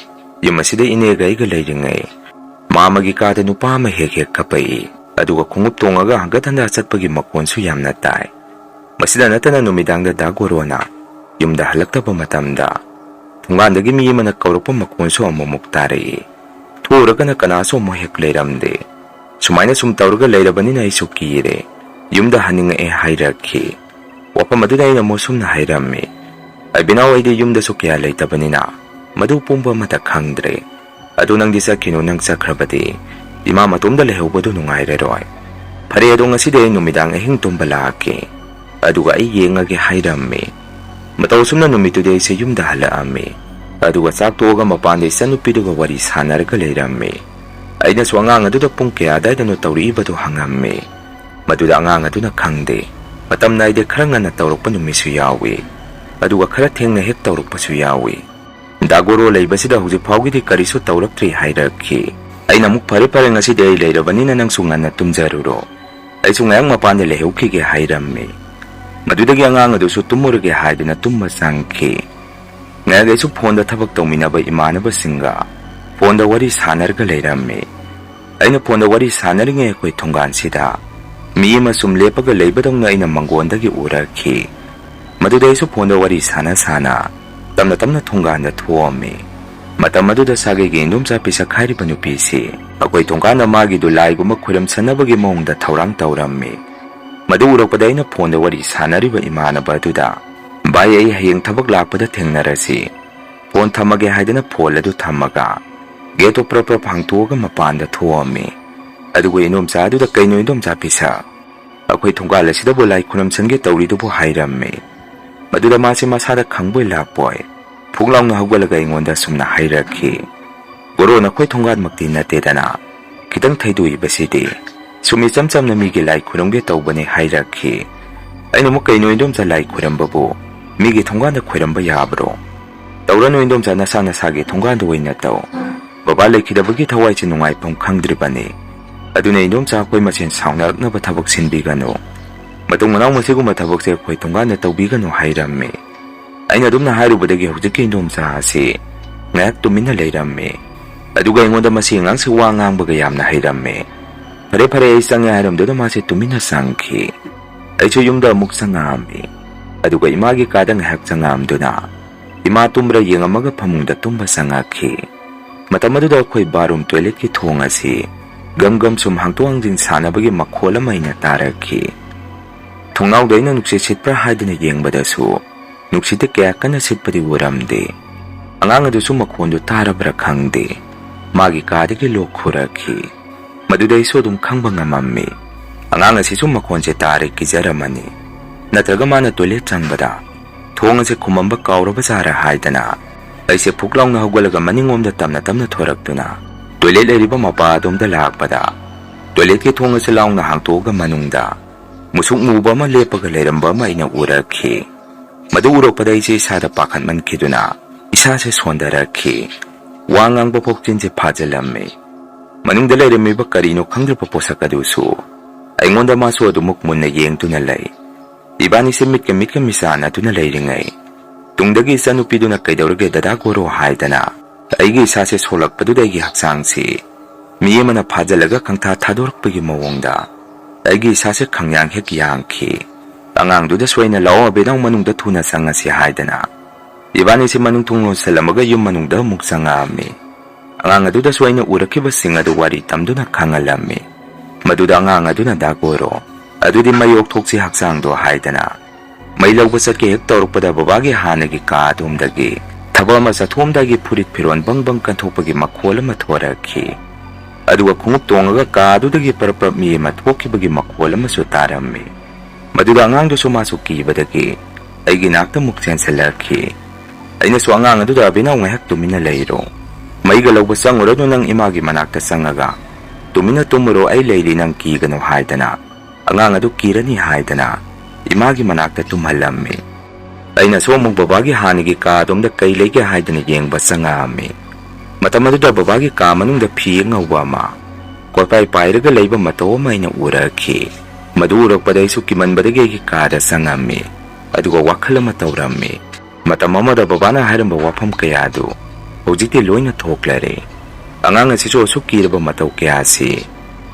ꯌꯨꯝ ꯑꯁꯤꯗ ꯏꯅꯦꯒ ꯑꯩꯒ ꯂꯩꯔꯤꯉꯩ ꯃꯥꯃꯒꯤ ꯀꯥꯗ ꯅꯨꯄꯥ ꯑꯃ ꯍꯦꯛ ꯍꯦꯛ ꯀꯞꯄꯛꯏ, ꯑꯗꯨꯒ ꯈꯣꯡꯎꯞ ꯇꯣꯡꯉꯒ ꯍꯪꯒꯠ ꯍꯟꯗ ꯆꯠꯄꯒꯤ ꯃꯈꯣꯟꯁꯨ ꯌꯥꯝꯅ ꯇꯥꯏ꯫ ꯃꯁꯤꯗ ꯅꯠꯇꯅ ꯅꯨꯃꯤꯗꯥꯡꯗ ꯗꯥ ꯒꯣꯔꯣꯅ ꯌꯨꯝꯗ ꯍꯜꯂꯛꯇꯕ ꯃꯇꯝꯗ ꯊꯣꯡꯒꯥꯟꯗꯒꯤ ꯃꯤ ꯑꯃꯅ ꯀꯧꯔꯛꯄ ꯃꯈꯣꯟꯁꯨ ꯑꯃꯨꯛꯃꯨꯛ ꯇꯥꯔꯛꯏ꯫ ꯊꯣꯛꯎꯔꯒꯅ ꯀꯅꯥꯁꯨ ꯑꯃꯨꯛ ꯍꯦꯛ ꯂꯩꯔꯝꯗꯦ꯫ ꯁꯨꯃꯥꯏꯅ ꯁꯨꯝ ꯇꯧꯔꯒ ꯂꯩꯔꯕꯅꯤꯅ ꯑꯩꯁꯨ ꯀꯤꯔꯦ꯫ ꯌꯨꯝꯗ ꯍꯟꯅꯤꯡꯉꯛꯑꯦ" ꯍꯥꯏꯔꯛꯈꯤ꯫ ꯋꯥꯐꯝ ꯑꯗꯨꯗ ꯑꯩꯅ ꯑꯃꯨꯛ ꯁꯨꯝꯅ ꯍꯥꯏꯔꯝꯃꯤ, "ꯑꯕꯤꯅꯥꯎ, ꯑꯩꯗꯤ ꯌꯨꯝꯗꯁꯨ ꯀꯌꯥ ꯂꯩꯇꯕꯅꯤꯅ ꯃꯗꯨ ꯄꯨꯝꯕ ꯑꯃꯠꯇ ꯈꯪꯗ꯭ꯔꯦ꯫ ꯑꯗꯨ ꯅꯪꯗꯤ ꯆꯠꯈꯤꯅꯨ, ꯅꯪ ꯆꯠꯈ꯭ꯔꯕꯗꯤ ꯏꯃꯥ ꯃꯇꯣꯝꯗ ꯂꯩꯍꯧꯕꯗꯨ ꯅꯨꯡꯉꯥꯏꯔꯔꯣꯏ꯫ ꯐꯔꯦ, ꯑꯗꯣ ꯉꯁꯤꯗꯤ ꯑꯩ ꯅꯨꯃꯤꯗꯥꯡ ꯑꯍꯤꯡ ꯇꯨꯝꯕ ꯂꯥꯛꯀꯦ, ꯑꯗꯨꯒ ꯑꯩ ꯌꯦꯡꯉꯒꯦ" ꯍꯥꯏꯔꯝꯃꯤ꯫ ꯃꯇꯧ ꯑꯁꯨꯝꯅ ꯅꯨꯃꯤꯠꯇꯨꯗꯤ ꯑꯩꯁꯦ ꯌꯨꯝꯗ ꯍꯜꯂꯛꯑꯝꯃꯤ꯫ ꯑꯗꯨꯒ ꯆꯥꯛ ꯇꯣꯛꯑꯒ ꯃꯄꯥꯟꯗ ꯏꯆꯟꯅꯨꯄꯤꯗꯨꯒ ꯋꯥꯔꯤ ꯁꯥꯟꯅꯔꯒ ꯂꯩꯔꯝꯃꯤ꯫ ꯑꯩꯅꯁꯨ ꯑꯉꯥꯡ ꯑꯗꯨꯗ ꯄꯨꯡ ꯀꯌꯥ ꯑꯗꯥꯏꯗꯅꯣ ꯇꯧꯔꯛꯏꯕꯗꯨ ꯍꯪꯉꯝꯃꯤ꯫ ꯃꯗꯨꯗ ꯑꯉꯥꯡ ꯑꯗꯨꯅ, "ꯈꯪꯗꯦ, ꯃꯇꯝ ꯅꯥꯏꯗꯦ, ꯈꯔ ꯉꯟꯅ ꯇꯧꯔꯛꯄ ꯅꯨꯃꯤꯠꯁꯨ ꯌꯥꯎꯏ, ꯑꯗꯨꯒ ꯈꯔ ꯊꯦꯡꯅ ꯍꯦꯛ ꯇꯧꯔꯛꯄꯁꯨ ꯌꯥꯎꯏ꯫ ꯗꯥ ꯒꯣꯔꯣ ꯂꯩꯕꯁꯤꯗ ꯍꯧꯖꯤꯛ ꯐꯥꯎꯒꯤꯗꯤ ꯀꯔꯤꯁꯨ ꯇꯧꯔꯛꯇ꯭ꯔꯤ" ꯍꯥꯏꯔꯛꯈꯤ꯫ ꯑꯩꯅ ꯑꯃꯨꯛ, "ꯐꯔꯦ ꯐꯔꯦ, ꯉꯁꯤꯗꯤ ꯑꯩ ꯂꯩꯔꯕꯅꯤꯅ ꯅꯪꯁꯨ ꯉꯟꯅ ꯇꯨꯝꯖꯔꯨꯔꯣ꯫ ꯑꯩꯁꯨ ꯉꯥꯏꯍꯥꯛ ꯃꯄꯥꯟꯗ ꯂꯩꯍꯧꯈꯤꯒꯦ" ꯍꯥꯏꯔꯝꯃꯤ꯫ ꯃꯗꯨꯗꯒꯤ ꯑꯉꯥꯡ ꯑꯗꯨꯁꯨ ꯇꯨꯝꯃꯨꯔꯒꯦ ꯍꯥꯏꯗꯨꯅ ꯇꯨꯝꯕ ꯆꯪꯈꯤ꯫ ꯉꯥꯏꯍꯥꯛ ꯑꯩꯁꯨ ꯐꯣꯟꯗ ꯊꯕꯛ ꯇꯧꯃꯤꯟꯅꯕ ꯏꯃꯥꯟꯅꯕꯁꯤꯡꯒ ꯐꯣꯟꯗ ꯋꯥꯔꯤ ꯁꯥꯟꯅꯔꯒ ꯂꯩꯔꯝꯃꯤ꯫ ꯑꯩꯅ ꯐꯣꯟꯗ ꯋꯥꯔꯤ ꯁꯥꯟꯅꯔꯤꯉꯩ ꯑꯩꯈꯣꯏ ꯊꯣꯡꯒꯥꯟꯁꯤꯗ ꯃꯤ ꯑꯃ ꯁꯨꯝ ꯂꯦꯞꯄꯒ ꯂꯩꯕꯗꯧꯅ ꯑꯩꯅ ꯃꯪꯒꯣꯟꯗꯒꯤ ꯎꯔꯛꯈꯤ꯫ ꯃꯗꯨꯗ ꯑꯩꯁꯨ ꯐꯣꯟꯗ ꯋꯥꯔꯤ ꯁꯥꯟꯅ ꯁꯥꯟꯅ ꯇꯞꯅ ꯇꯞꯅ ꯊꯣꯡꯒꯥꯟꯗ ꯊꯣꯛꯑꯝꯃꯤ꯫ ꯃꯇꯝ ꯑꯗꯨꯗ ꯁꯥꯒꯩꯒꯤ ꯏꯟꯗꯣꯝꯆꯥ ꯄꯤꯁꯛ ꯍꯥꯏꯔꯤꯕ ꯅꯨꯄꯤꯁꯤ ꯑꯩꯈꯣꯏ ꯊꯣꯡꯒꯥꯟꯗ ꯃꯥꯒꯤꯗꯨ ꯂꯥꯏꯒꯨꯝꯕ ꯈꯨꯔꯨꯝꯁꯟꯅꯕꯒꯤ ꯃꯑꯣꯡꯗ ꯊꯧꯔꯥꯡ ꯇꯧꯔꯝꯃꯤ꯫ ꯃꯗꯨ ꯎꯔꯛꯄꯗ ꯑꯩꯅ ꯐꯣꯟꯗ ꯋꯥꯔꯤ ꯁꯥꯟꯅꯔꯤꯕ ꯏꯃꯥꯟꯅꯕ ꯑꯗꯨꯗ, "ꯚꯥꯏ, ꯑꯩ ꯍꯌꯦꯡ ꯊꯕꯛ ꯂꯥꯛꯄꯗ ꯊꯦꯡꯅꯔꯁꯤ꯫ ꯐꯣꯟ ꯊꯝꯃꯒꯦ" ꯍꯥꯏꯗꯅ ꯐꯣꯟ ꯑꯗꯨ ꯊꯝꯃꯒ ꯒꯦꯠꯇꯨ ꯄ꯭ꯔꯞ ꯄ꯭ꯔꯞ ꯍꯥꯡꯇꯣꯛꯑꯒ ꯃꯄꯥꯟꯗ ꯊꯣꯛꯑꯝꯃꯤ꯫ ꯑꯗꯨꯒ ꯏꯟꯗꯣꯝꯆꯥ ꯑꯗꯨꯗ, "ꯀꯩꯅꯣ ꯏꯟꯗꯣꯝꯆꯥ ꯄꯤꯁꯛ, ꯑꯩꯈꯣꯏ ꯊꯣꯡꯒꯥꯜ ꯑꯁꯤꯗꯕꯨ ꯂꯥꯏ ꯈꯨꯔꯨꯝꯁꯟꯒꯦ ꯇꯧꯔꯤꯗꯨꯕꯨ?" ꯍꯥꯏꯔꯝꯃꯤ꯫ ꯃꯗꯨꯗ ꯃꯥꯁꯤ ꯃꯁꯥꯗ ꯈꯪꯕꯣꯏ ꯂꯥꯛꯄꯣꯏ ꯐꯨꯛ ꯂꯥꯎꯅ ꯍꯧꯒꯠꯂꯒ ꯑꯩꯉꯣꯟꯗ ꯑꯁꯨꯝꯅ ꯍꯥꯏꯔꯛꯈꯤ, "ꯒꯣꯔꯣ, ꯅꯈꯣꯏ ꯊꯣꯡꯒꯥꯟꯃꯛꯇꯤ ꯅꯠꯇꯦꯗꯅ, ꯈꯤꯇꯪ ꯊꯩꯗꯣꯛꯏꯕꯁꯤꯗꯤ꯫ ꯁꯨꯝ ꯏꯆꯝ ꯆꯝꯅ ꯃꯤꯒꯤ ꯂꯥꯏ ꯈꯨꯔꯨꯝꯒꯦ ꯇꯧꯕꯅꯤ" ꯍꯥꯏꯔꯛꯈꯤ꯫ ꯑꯩꯅ ꯑꯃꯨꯛ, "ꯀꯩꯅꯣ ꯏꯟꯗꯣꯝꯆꯥ, ꯂꯥꯏ ꯈꯨꯔꯨꯝꯕꯕꯨ ꯃꯤꯒꯤ ꯊꯣꯡꯒꯥꯟꯗ ꯈꯨꯔꯨꯝꯕ ꯌꯥꯕ꯭ꯔꯣ? ꯇꯧꯔꯅꯨ ꯏꯟꯗꯣꯝꯆꯥ, ꯅꯁꯥ ꯅꯁꯥꯒꯤ ꯊꯣꯡꯒꯥꯟꯗ ꯑꯣꯏꯅ ꯇꯧ꯫ ꯕꯕꯥ ꯂꯩꯈꯤꯗꯕꯒꯤ ꯊꯋꯥꯏꯁꯦ ꯅꯨꯡꯉꯥꯏꯐꯝ ꯈꯪꯗ꯭ꯔꯤꯕꯅꯤ꯫ ꯑꯗꯨꯅ ꯏꯟꯗꯣꯝꯆꯥ, ꯑꯩꯈꯣꯏ ꯃꯁꯦꯟ ꯁꯥꯎꯅꯔꯛꯅꯕ ꯊꯕꯛ ꯁꯤꯟꯕꯤꯒꯅꯨ꯫ ꯃꯇꯨꯡ ꯃꯅꯥꯎ ꯃꯁꯤꯒꯨꯝꯕ ꯊꯕꯛꯁꯦ ꯑꯩꯈꯣꯏ ꯊꯣꯡꯒꯥꯟꯗ ꯇꯧꯕꯤꯒꯅꯨ" ꯍꯥꯏꯔꯝꯃꯤ꯫ ꯑꯩꯅ ꯑꯗꯨꯝꯅ ꯍꯥꯏꯔꯨꯕꯗꯒꯤ ꯍꯧꯖꯤꯛꯀꯤ ꯏꯟꯗꯣꯝꯆꯥ ꯑꯁꯤ ꯉꯥꯏꯍꯥꯛ ꯇꯨꯃꯤꯟꯅ ꯂꯩꯔꯝꯃꯤ꯫ ꯑꯗꯨꯒ ꯑꯩꯉꯣꯟꯗ, "ꯃꯁꯤ ꯑꯉꯥꯡꯁꯤ ꯋꯥ ꯉꯥꯡꯕꯒ ꯌꯥꯝꯅ ꯍꯩꯔꯝꯃꯤ꯫ ꯐꯔꯦ, ꯐꯔꯦ, ꯑꯩ ꯆꯪꯉꯦ" ꯍꯥꯏꯔꯝꯗꯨꯅ ꯃꯥꯁꯦ ꯇꯨꯃꯤꯟꯅ ꯆꯪꯈꯤ꯫ ꯑꯩꯁꯨ ꯌꯨꯝꯗ ꯑꯃꯨꯛ ꯆꯪꯉꯛꯑꯝꯃꯤ꯫ ꯑꯗꯨꯒ ꯏꯃꯥꯒꯤ ꯀꯥꯗ ꯉꯥꯏꯍꯥꯛ ꯆꯪꯉꯛꯑꯝꯗꯨꯅ ꯏꯃꯥ ꯇꯨꯝꯕ꯭ꯔꯥ ꯌꯦꯡꯉꯝꯃꯒ ꯐꯃꯨꯡꯗ ꯇꯨꯝꯕ ꯆꯪꯉꯛꯈꯤ꯫ ꯃꯇꯝ ꯑꯗꯨꯗ ꯑꯩꯈꯣꯏ ꯕꯥꯠꯔꯨꯝ ꯇꯣꯏꯂꯦꯠꯀꯤ ꯊꯣꯡ ꯑꯁꯤ ꯒꯝ ꯒꯝ ꯁꯨꯝ ꯍꯥꯡꯇꯣꯛ ꯍꯥꯡꯖꯤꯟ ꯁꯥꯟꯅꯕꯒꯤ ꯃꯈꯣꯜ ꯑꯃ ꯑꯩꯅ ꯇꯥꯔꯛꯈꯤ꯫ ꯊꯣꯡꯅꯥꯎꯗ ꯑꯩꯅ ꯅꯨꯡꯁꯤꯠ ꯁꯤꯠꯄ꯭ꯔꯥ ꯍꯥꯏꯗꯨꯅ ꯌꯦꯡꯕꯗꯁꯨ ꯅꯨꯡꯁꯤꯠꯇꯤ ꯀꯌꯥ ꯀꯟꯅ ꯁꯤꯠꯄꯗꯤ ꯎꯔꯝꯗꯦ꯫ ꯑꯉꯥꯡ ꯑꯗꯨꯁꯨ ꯃꯈꯣꯟꯗꯨ ꯇꯥꯔꯕ꯭ꯔꯥ ꯈꯪꯗꯦ, ꯃꯥꯒꯤ ꯀꯥꯗꯒꯤ ꯂꯣꯛ ꯈꯨꯔꯛꯈꯤ꯫ ꯃꯗꯨꯗ ꯑꯩꯁꯨ ꯑꯗꯨꯝ ꯈꯪꯕ ꯉꯝꯃꯝꯃꯤ꯫ ꯑꯉꯥꯡ ꯑꯁꯤꯁꯨ ꯃꯈꯣꯟꯁꯦ ꯇꯥꯔꯦ ꯀꯤꯖꯔꯝꯃꯅꯤ꯫ ꯅꯠꯇ꯭ꯔꯒ ꯃꯥꯅ ꯇꯣꯏꯂꯦꯠ ꯆꯪꯕꯗ ꯊꯣꯡ ꯑꯁꯦ ꯈꯨꯝꯃꯝꯕ ꯀꯥꯎꯔꯕ ꯖꯥꯔꯥ ꯍꯥꯏꯗꯅ ꯑꯩꯁꯦ ꯐꯨꯛ ꯂꯥꯎꯅ ꯍꯧꯒꯠꯂꯒ ꯃꯅꯤꯡꯂꯣꯝꯗ ꯇꯞꯅ ꯇꯞꯅ ꯊꯣꯔꯛꯇꯨꯅ ꯇꯣꯏꯂꯦꯠ ꯂꯩꯔꯤꯕ ꯃꯄꯥ ꯑꯗꯣꯝꯗ ꯂꯥꯛꯄꯗ, ꯇꯣꯏꯂꯦꯠꯀꯤ ꯊꯣꯡ ꯑꯁꯦ ꯂꯥꯎꯅ ꯍꯥꯡꯇꯣꯛꯑꯒ ꯃꯅꯨꯡꯗ ꯃꯨꯁꯨꯛ ꯃꯨꯕ ꯑꯃ ꯂꯦꯞꯄꯒ ꯂꯩꯔꯝꯕ ꯑꯃ ꯑꯩꯅ ꯎꯔꯛꯈꯤ꯫ ꯃꯗꯨ ꯎꯔꯛꯄꯗ ꯑꯩꯁꯦ ꯏꯁꯥꯗ ꯄꯥꯈꯠꯃꯟꯈꯤꯗꯨꯅ ꯏꯁꯥꯁꯦ ꯁꯣꯟꯊꯔꯛꯈꯤ꯫ ꯋꯥ ꯉꯥꯡꯕ ꯐꯥꯎ ꯆꯤꯟꯁꯦ ꯐꯥꯖꯤꯜꯂꯝꯃꯤ꯫ ꯃꯅꯨꯡꯗ ꯂꯩꯔꯝꯃꯤꯕ ꯀꯔꯤꯅꯣ ꯈꯪꯗ꯭ꯔꯕ ꯄꯣꯠꯁꯛ ꯑꯗꯨꯁꯨ ꯑꯩꯉꯣꯟꯗ ꯃꯥꯁꯨ ꯑꯗꯨꯃꯛ ꯃꯨꯟꯅ ꯌꯦꯡꯗꯨꯅ ꯂꯩ꯫ ꯏꯕꯥꯅꯤꯁꯦ ꯃꯤꯠꯀ ꯃꯤꯠꯀ ꯃꯤꯆꯥꯟꯅꯗꯨꯅ ꯂꯩꯔꯤꯉꯩ, ꯇꯨꯡꯗꯒꯤ ꯏꯆꯟꯅꯨꯄꯤꯗꯨꯅ "ꯀꯩꯗꯧꯔꯒꯦ ꯗꯗꯥ ꯒꯣꯔꯣ?" ꯍꯥꯏꯗꯅ ꯑꯩꯒꯤ ꯏꯁꯥꯁꯦ ꯁꯣꯛꯂꯛꯄꯗꯨꯗ ꯑꯩꯒꯤ ꯍꯛꯆꯥꯡꯁꯤ ꯃꯤ ꯑꯃꯅ ꯐꯥꯖꯤꯜꯂꯒ ꯈꯪꯊꯥ ꯊꯥꯗꯣꯔꯛꯄꯒꯤ ꯃꯑꯣꯡꯗ ꯑꯩꯒꯤ ꯏꯁꯥꯁꯦ ꯈꯪꯌꯥꯡ ꯍꯦꯛ ꯌꯥꯡꯈꯤ꯫ ꯑꯉꯥꯡꯗꯨꯗꯁꯨ ꯑꯩꯅ, "ꯂꯥꯛꯑꯣ ꯑꯕꯦꯅꯥꯎ, ꯃꯅꯨꯡꯗ ꯊꯨꯅ ꯆꯪꯉꯁꯤ" ꯍꯥꯏꯗꯅ ꯏꯕꯥꯅꯤꯁꯤ ꯃꯅꯨꯡ ꯊꯣꯡ ꯂꯣꯟꯁꯤꯜꯂꯝꯃꯒ ꯌꯨꯝ ꯃꯅꯨꯡꯗ ꯑꯃꯨꯛ ꯆꯪꯉꯛꯑꯝꯃꯤ꯫ ꯑꯉꯥꯡ ꯑꯗꯨꯗꯁꯨ ꯑꯩꯅ ꯎꯔꯛꯈꯤꯕꯁꯤꯡ ꯑꯗꯨ ꯋꯥꯔꯤ ꯇꯝꯗꯨꯅ ꯈꯪꯍꯜꯂꯝꯃꯤ꯫ ꯃꯗꯨꯗ ꯑꯉꯥꯡ ꯑꯗꯨꯅ, "ꯗꯥ ꯒꯣꯔꯣ, ꯑꯗꯨꯗꯤ ꯃꯩ ꯑꯣꯛꯊꯣꯛꯁꯤ ꯍꯛꯆꯥꯡꯗꯣ" ꯍꯥꯏꯗꯅ ꯃꯩ ꯂꯧꯕ ꯆꯠꯀꯦ ꯍꯦꯛ ꯇꯧꯔꯛꯄꯗ ꯕꯕꯥꯒꯤ ꯍꯥꯟꯅꯒꯤ ꯀꯥ ꯑꯗꯣꯝꯗꯒꯤ ꯊꯕꯛ ꯑꯃ ꯆꯠꯊꯣꯛꯑꯝꯗꯥꯏꯒꯤ ꯐꯨꯔꯤꯠ ꯐꯤꯔꯣꯟ ꯕꯪ ꯕꯪ ꯀꯟꯊꯣꯛꯄꯒꯤ ꯃꯈꯣꯜ ꯑꯃ ꯊꯣꯔꯛꯈꯤ꯫ ꯑꯗꯨꯒ ꯈꯣꯡꯎꯞ ꯇꯣꯡꯉꯒ ꯀꯥ ꯑꯗꯨꯗꯒꯤ ꯄꯔꯞ ꯄꯔꯞ ꯃꯤ ꯑꯃ ꯊꯣꯛꯈꯤꯕꯒꯤ ꯃꯈꯣꯜ ꯑꯃꯁꯨ ꯇꯥꯔꯝꯃꯤ꯫ ꯃꯗꯨꯗ ꯑꯉꯥꯡꯗꯨꯁꯨ ꯃꯥꯁꯨ ꯀꯤꯕꯗꯒꯤ ꯑꯩꯒꯤ ꯅꯥꯛꯇ ꯑꯃꯨꯛ ꯆꯦꯟꯁꯤꯜꯂꯛꯈꯤ꯫ ꯑꯩꯅꯁꯨ ꯑꯉꯥꯡ ꯑꯗꯨꯗ, "ꯑꯕꯦꯅꯥꯎ, ꯉꯥꯏꯍꯥꯛ ꯇꯨꯃꯤꯟꯅ ꯂꯩꯔꯣ꯫ ꯃꯩꯒ ꯂꯧꯕ ꯆꯪꯉꯨꯔꯅꯨ, ꯅꯪ ꯏꯃꯥꯒꯤ ꯃꯅꯥꯛꯇ ꯆꯪꯉꯒ ꯇꯨꯃꯤꯟꯅ ꯇꯨꯝꯃꯨꯔꯣ, ꯑꯩ ꯂꯩꯔꯤ, ꯅꯪ ꯀꯤꯒꯅꯨ" ꯍꯥꯏꯗꯅ, ꯑꯉꯥꯡ ꯑꯗꯨ ꯀꯤꯔꯅꯤ ꯍꯥꯏꯗꯅ ꯏꯃꯥꯒꯤ ꯃꯅꯥꯛꯇ ꯇꯨꯝꯍꯜꯂꯝꯃꯤ꯫ ꯑꯩꯅꯁꯨ ꯑꯃꯨꯛ ꯕꯕꯥꯒꯤ ꯍꯥꯟꯅꯒꯤ ꯀꯥ ꯑꯗꯣꯝꯗ ꯀꯩ ꯂꯩꯒꯦ ꯍꯥꯏꯗꯅ ꯌꯦꯡꯕ ꯆꯪꯉꯛꯑꯝꯃꯤ꯫ ꯃꯇꯝ ꯑꯗꯨꯗ ꯕꯕꯥꯒꯤ ꯀꯥ ꯃꯅꯨꯡꯗ ꯐꯤ ꯑꯉꯧꯕ ꯑꯃ ꯀꯣꯏꯄꯥꯏ ꯄꯥꯏꯔꯒ ꯂꯩꯕ ꯃꯇꯧ ꯑꯃ ꯑꯩꯅ ꯎꯔꯛꯈꯤ꯫ ꯃꯗꯨ ꯎꯔꯛꯄꯗ ꯑꯩꯁꯨ ꯀꯤꯃꯟꯕꯗꯒꯤ ꯑꯩꯒꯤ ꯀꯥꯗ ꯆꯪꯉꯝꯃꯤ꯫ ꯑꯗꯨꯒ ꯋꯥꯈꯜ ꯑꯃ ꯇꯧꯔꯝꯃꯤ꯫ ꯃꯇꯝ ꯑꯃꯗ ꯕꯕꯥꯅ ꯍꯥꯏꯔꯝꯕ ꯋꯥꯐꯝ ꯀꯌꯥ ꯑꯗꯨ ꯍꯧꯖꯤꯛꯇꯤ ꯂꯣꯏꯅ ꯊꯣꯛꯂꯔꯦ꯫ ꯑꯉꯥꯡ ꯑꯁꯤꯁꯨ ꯑꯁꯨꯛ ꯀꯤꯔꯕ ꯃꯇꯧ ꯀꯌꯥ ꯑꯁꯤ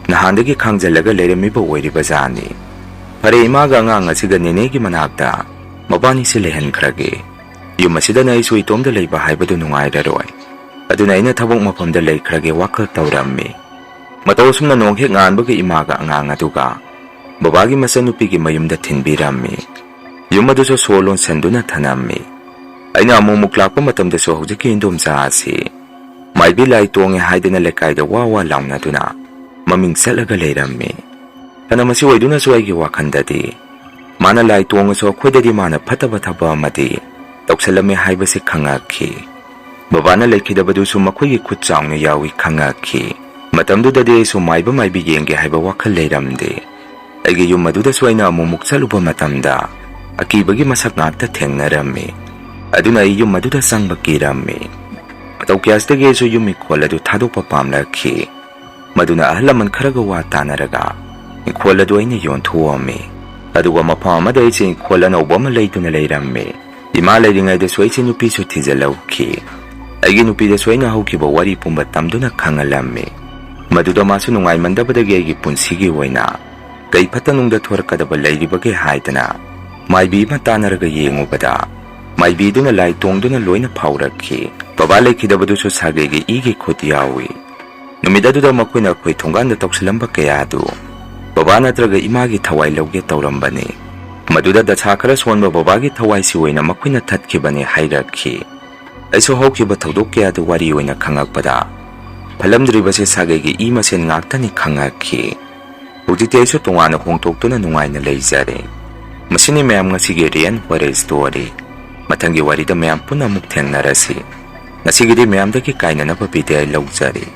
ꯅꯍꯥꯟꯗꯒꯤ ꯈꯥꯡꯖꯜꯂꯒ ꯂꯩꯔꯝꯃꯤꯕ ꯑꯣꯏꯔꯤꯕ ꯖꯥꯠꯅꯤ꯫ ꯐꯔꯦ, ꯏꯃꯥꯒ ꯑꯉꯥꯡ ꯑꯁꯤꯒ ꯅꯦꯅꯦꯒꯤ ꯃꯅꯥꯛꯇ ꯃꯕꯥꯅꯤꯁꯤ ꯂꯩꯍꯟꯈ꯭ꯔꯒꯦ꯫ ꯌꯨꯝ ꯑꯁꯤꯗꯅ ꯑꯩꯁꯨ ꯏꯇꯣꯝꯗ ꯂꯩꯕ ꯍꯥꯏꯕꯗꯨ ꯅꯨꯡꯉꯥꯏꯔꯔꯣꯏ꯫ ꯑꯗꯨꯅ ꯑꯩꯅ ꯊꯕꯛ ꯃꯐꯝꯗ ꯂꯩꯈ꯭ꯔꯒꯦ ꯋꯥꯈꯜ ꯇꯧꯔꯝꯃꯤ꯫ ꯃꯇꯧ ꯑꯁꯨꯝꯅ ꯅꯣꯡ ꯍꯦꯛ ꯉꯥꯟꯕꯒ ꯏꯃꯥꯒ ꯑꯉꯥꯡ ꯑꯗꯨꯒ ꯕꯕꯥꯒꯤ ꯃꯆꯟꯅꯨꯄꯤꯒꯤ ꯃꯌꯨꯝꯗ ꯊꯤꯟꯕꯤꯔꯝꯃꯤ꯫ ꯌꯨꯝ ꯑꯗꯨꯁꯨ ꯁꯣ ꯂꯣꯟꯁꯟꯗꯨꯅ ꯊꯅꯝꯃꯤ꯫ ꯑꯩꯅ ꯑꯃꯨꯛ ꯑꯃꯨꯛ ꯂꯥꯛꯄ ꯃꯇꯝꯗꯁꯨ ꯍꯧꯖꯤꯛꯀꯤ ꯏꯟꯗꯣꯝꯆꯥ ꯑꯁꯤ ꯃꯥꯏꯕꯤ ꯂꯥꯏ ꯇꯣꯡꯉꯦ ꯍꯥꯏꯗꯅ ꯂꯩꯀꯥꯏꯗ ꯋꯥ ꯋꯥ ꯂꯥꯎꯅꯗꯨꯅ ꯃꯃꯤꯡ ꯆꯠꯂꯒ ꯂꯩꯔꯝꯃꯤ꯫ ꯐꯅ ꯃꯁꯤ ꯑꯣꯏꯗꯨꯅꯁꯨ ꯑꯩꯒꯤ ꯋꯥꯈꯜꯗꯗꯤ ꯃꯥꯅ ꯂꯥꯏ ꯇꯣꯡꯉꯁꯨ ꯑꯩꯈꯣꯏꯗꯗꯤ ꯃꯥꯅ ꯐꯠꯇꯕ ꯊꯕꯛ ꯑꯃꯗꯤ ꯇꯧꯁꯜꯂꯝꯃꯦ ꯍꯥꯏꯕꯁꯤ ꯈꯪꯉꯛꯈꯤ꯫ ꯕꯕꯥꯅ ꯂꯩꯈꯤꯗꯕꯗꯨꯁꯨ ꯃꯈꯣꯏꯒꯤ ꯈꯨꯠ ꯆꯥꯎꯅ ꯌꯥꯎꯏ ꯈꯪꯉꯛꯈꯤ꯫ ꯃꯇꯝꯗꯨꯗꯗꯤ ꯑꯩꯁꯨ ꯃꯥꯏꯕ ꯃꯥꯏꯕꯤ ꯌꯦꯡꯒꯦ ꯍꯥꯏꯕ ꯋꯥꯈꯜ ꯂꯩꯔꯝꯗꯦ꯫ ꯑꯩꯒꯤ ꯌꯨꯝ ꯑꯗꯨꯗꯁꯨ ꯑꯩꯅ ꯑꯃꯨꯛꯃꯨꯛ ꯆꯠꯂꯨꯕ ꯃꯇꯝꯗ ꯑꯀꯤꯕꯒꯤ ꯃꯁꯛ ꯉꯥꯛꯇ ꯊꯦꯡꯅꯔꯝꯃꯤ꯫ ꯑꯗꯨꯅ ꯑꯩ ꯌꯨꯝ ꯑꯗꯨꯗ ꯆꯪꯕ ꯀꯤꯔꯝꯃꯤ꯫ ꯃꯇꯧ ꯀꯌꯥꯁꯤꯗꯒꯤ ꯑꯩꯁꯨ ꯌꯨꯝ ꯏꯪꯈꯣꯜ ꯑꯗꯨ ꯊꯥꯗꯣꯛꯄ ꯄꯥꯝꯂꯛꯈꯤ꯫ ꯃꯗꯨꯅ ꯑꯍꯜ ꯂꯃꯟ ꯈꯔꯒ ꯋꯥ ꯇꯥꯅꯔꯒ ꯏꯪꯈꯣꯜ ꯑꯗꯨ ꯑꯩꯅ ꯌꯣꯟꯊꯣꯛꯑꯝꯃꯤ꯫ ꯑꯗꯨꯒ ꯃꯐꯝ ꯑꯃꯗ ꯑꯩꯁꯦ ꯏꯪꯈꯣꯜ ꯑꯅꯧꯕ ꯑꯃ ꯂꯩꯗꯨꯅ ꯂꯩꯔꯝꯃꯤ꯫ ꯏꯃꯥ ꯂꯩꯔꯤꯉꯩꯗꯁꯨ ꯑꯩꯁꯦ ꯅꯨꯄꯤꯁꯨ ꯊꯤꯖꯤꯜꯍꯧꯈꯤ꯫ ꯑꯩꯒꯤ ꯅꯨꯄꯤꯗꯁꯨ ꯑꯩꯅ ꯍꯧꯈꯤꯕ ꯋꯥꯔꯤ ꯄꯨꯝꯕ ꯇꯝꯗꯨꯅ ꯈꯪꯍꯜꯂꯝꯃꯤ꯫ ꯃꯗꯨꯗ ꯃꯥꯁꯨ ꯅꯨꯡꯉꯥꯏꯃꯟꯗꯕꯗꯒꯤ ꯑꯩꯒꯤ ꯄꯨꯟꯁꯤꯒꯤ ꯑꯣꯏꯅ ꯀꯩ ꯐꯠꯇ ꯅꯨꯡꯗ ꯊꯣꯔꯛꯀꯗꯕ ꯂꯩꯔꯤꯕꯒꯦ ꯍꯥꯏꯗꯅ ꯃꯥꯏꯕꯤ ꯑꯃ ꯇꯥꯟꯅꯔꯒ ꯌꯦꯡꯉꯨꯕꯗ, ꯃꯥꯏꯕꯤꯗꯨꯅ ꯂꯥꯏ ꯇꯣꯡꯗꯨꯅ ꯂꯣꯏꯅ ꯐꯥꯎꯔꯛꯈꯤ꯫ ꯕꯕꯥ ꯂꯩꯈꯤꯗꯕꯗꯨꯁꯨ ꯁꯥꯒꯩꯒꯤ ꯏꯒꯤ ꯈꯨꯠ ꯌꯥꯎꯏ꯫ ꯅꯨꯃꯤꯠ ꯑꯗꯨꯗ ꯃꯈꯣꯏꯅ ꯑꯩꯈꯣꯏ ꯊꯣꯡꯒꯥꯟꯗ ꯇꯧꯁꯤꯜꯂꯝꯕ ꯀꯌꯥꯗꯨ ꯕꯕꯥ ꯅꯠꯇ꯭ꯔꯒ ꯏꯃꯥꯒꯤ ꯊꯋꯥꯏ ꯂꯧꯒꯦ ꯇꯧꯔꯝꯕꯅꯤ꯫ ꯃꯗꯨꯗ ꯗꯁꯥ ꯈꯔ ꯁꯣꯟꯕ ꯕꯕꯥꯒꯤ ꯊꯋꯥꯏꯁꯤ ꯑꯣꯏꯅ ꯃꯈꯣꯏꯅ ꯊꯠꯈꯤꯕꯅꯤ ꯍꯥꯏꯔꯛꯈꯤ꯫ ꯑꯩꯁꯨ ꯍꯧꯈꯤꯕ ꯊꯧꯗꯣꯛ ꯀꯌꯥꯗꯨ ꯋꯥꯔꯤ ꯑꯣꯏꯅ ꯈꯪꯉꯛꯄꯗ, ꯐꯠꯂꯝꯗ꯭ꯔꯤꯕꯁꯦ ꯁꯥꯒꯩꯒꯤ ꯏ ꯃꯁꯦꯟ ꯉꯥꯛꯇꯅꯤ ꯈꯪꯉꯛꯈꯤ꯫ ꯍꯧꯖꯤꯛꯇꯤ ꯑꯩꯁꯨ ꯇꯣꯉꯥꯟꯅ ꯍꯣꯡꯗꯣꯛꯇꯨꯅ ꯅꯨꯡꯉꯥꯏꯅ ꯂꯩꯖꯔꯦ꯫ ꯃꯁꯤꯅꯤ ꯃꯌꯥꯝ ꯉꯁꯤꯒꯤ Rain Forest Story꯫ ꯃꯊꯪꯒꯤ ꯋꯥꯔꯤꯗ ꯃꯌꯥꯝ ꯄꯨꯟꯅ ꯑꯃꯨꯛ ꯊꯦꯡꯅꯔꯁꯤ꯫ ꯉꯁꯤꯒꯤꯗꯤ ꯃꯌꯥꯝꯗꯒꯤ ꯀꯥꯏꯅꯅꯕ ꯕꯤꯗꯥꯏ ꯂꯧꯖꯔꯤ꯫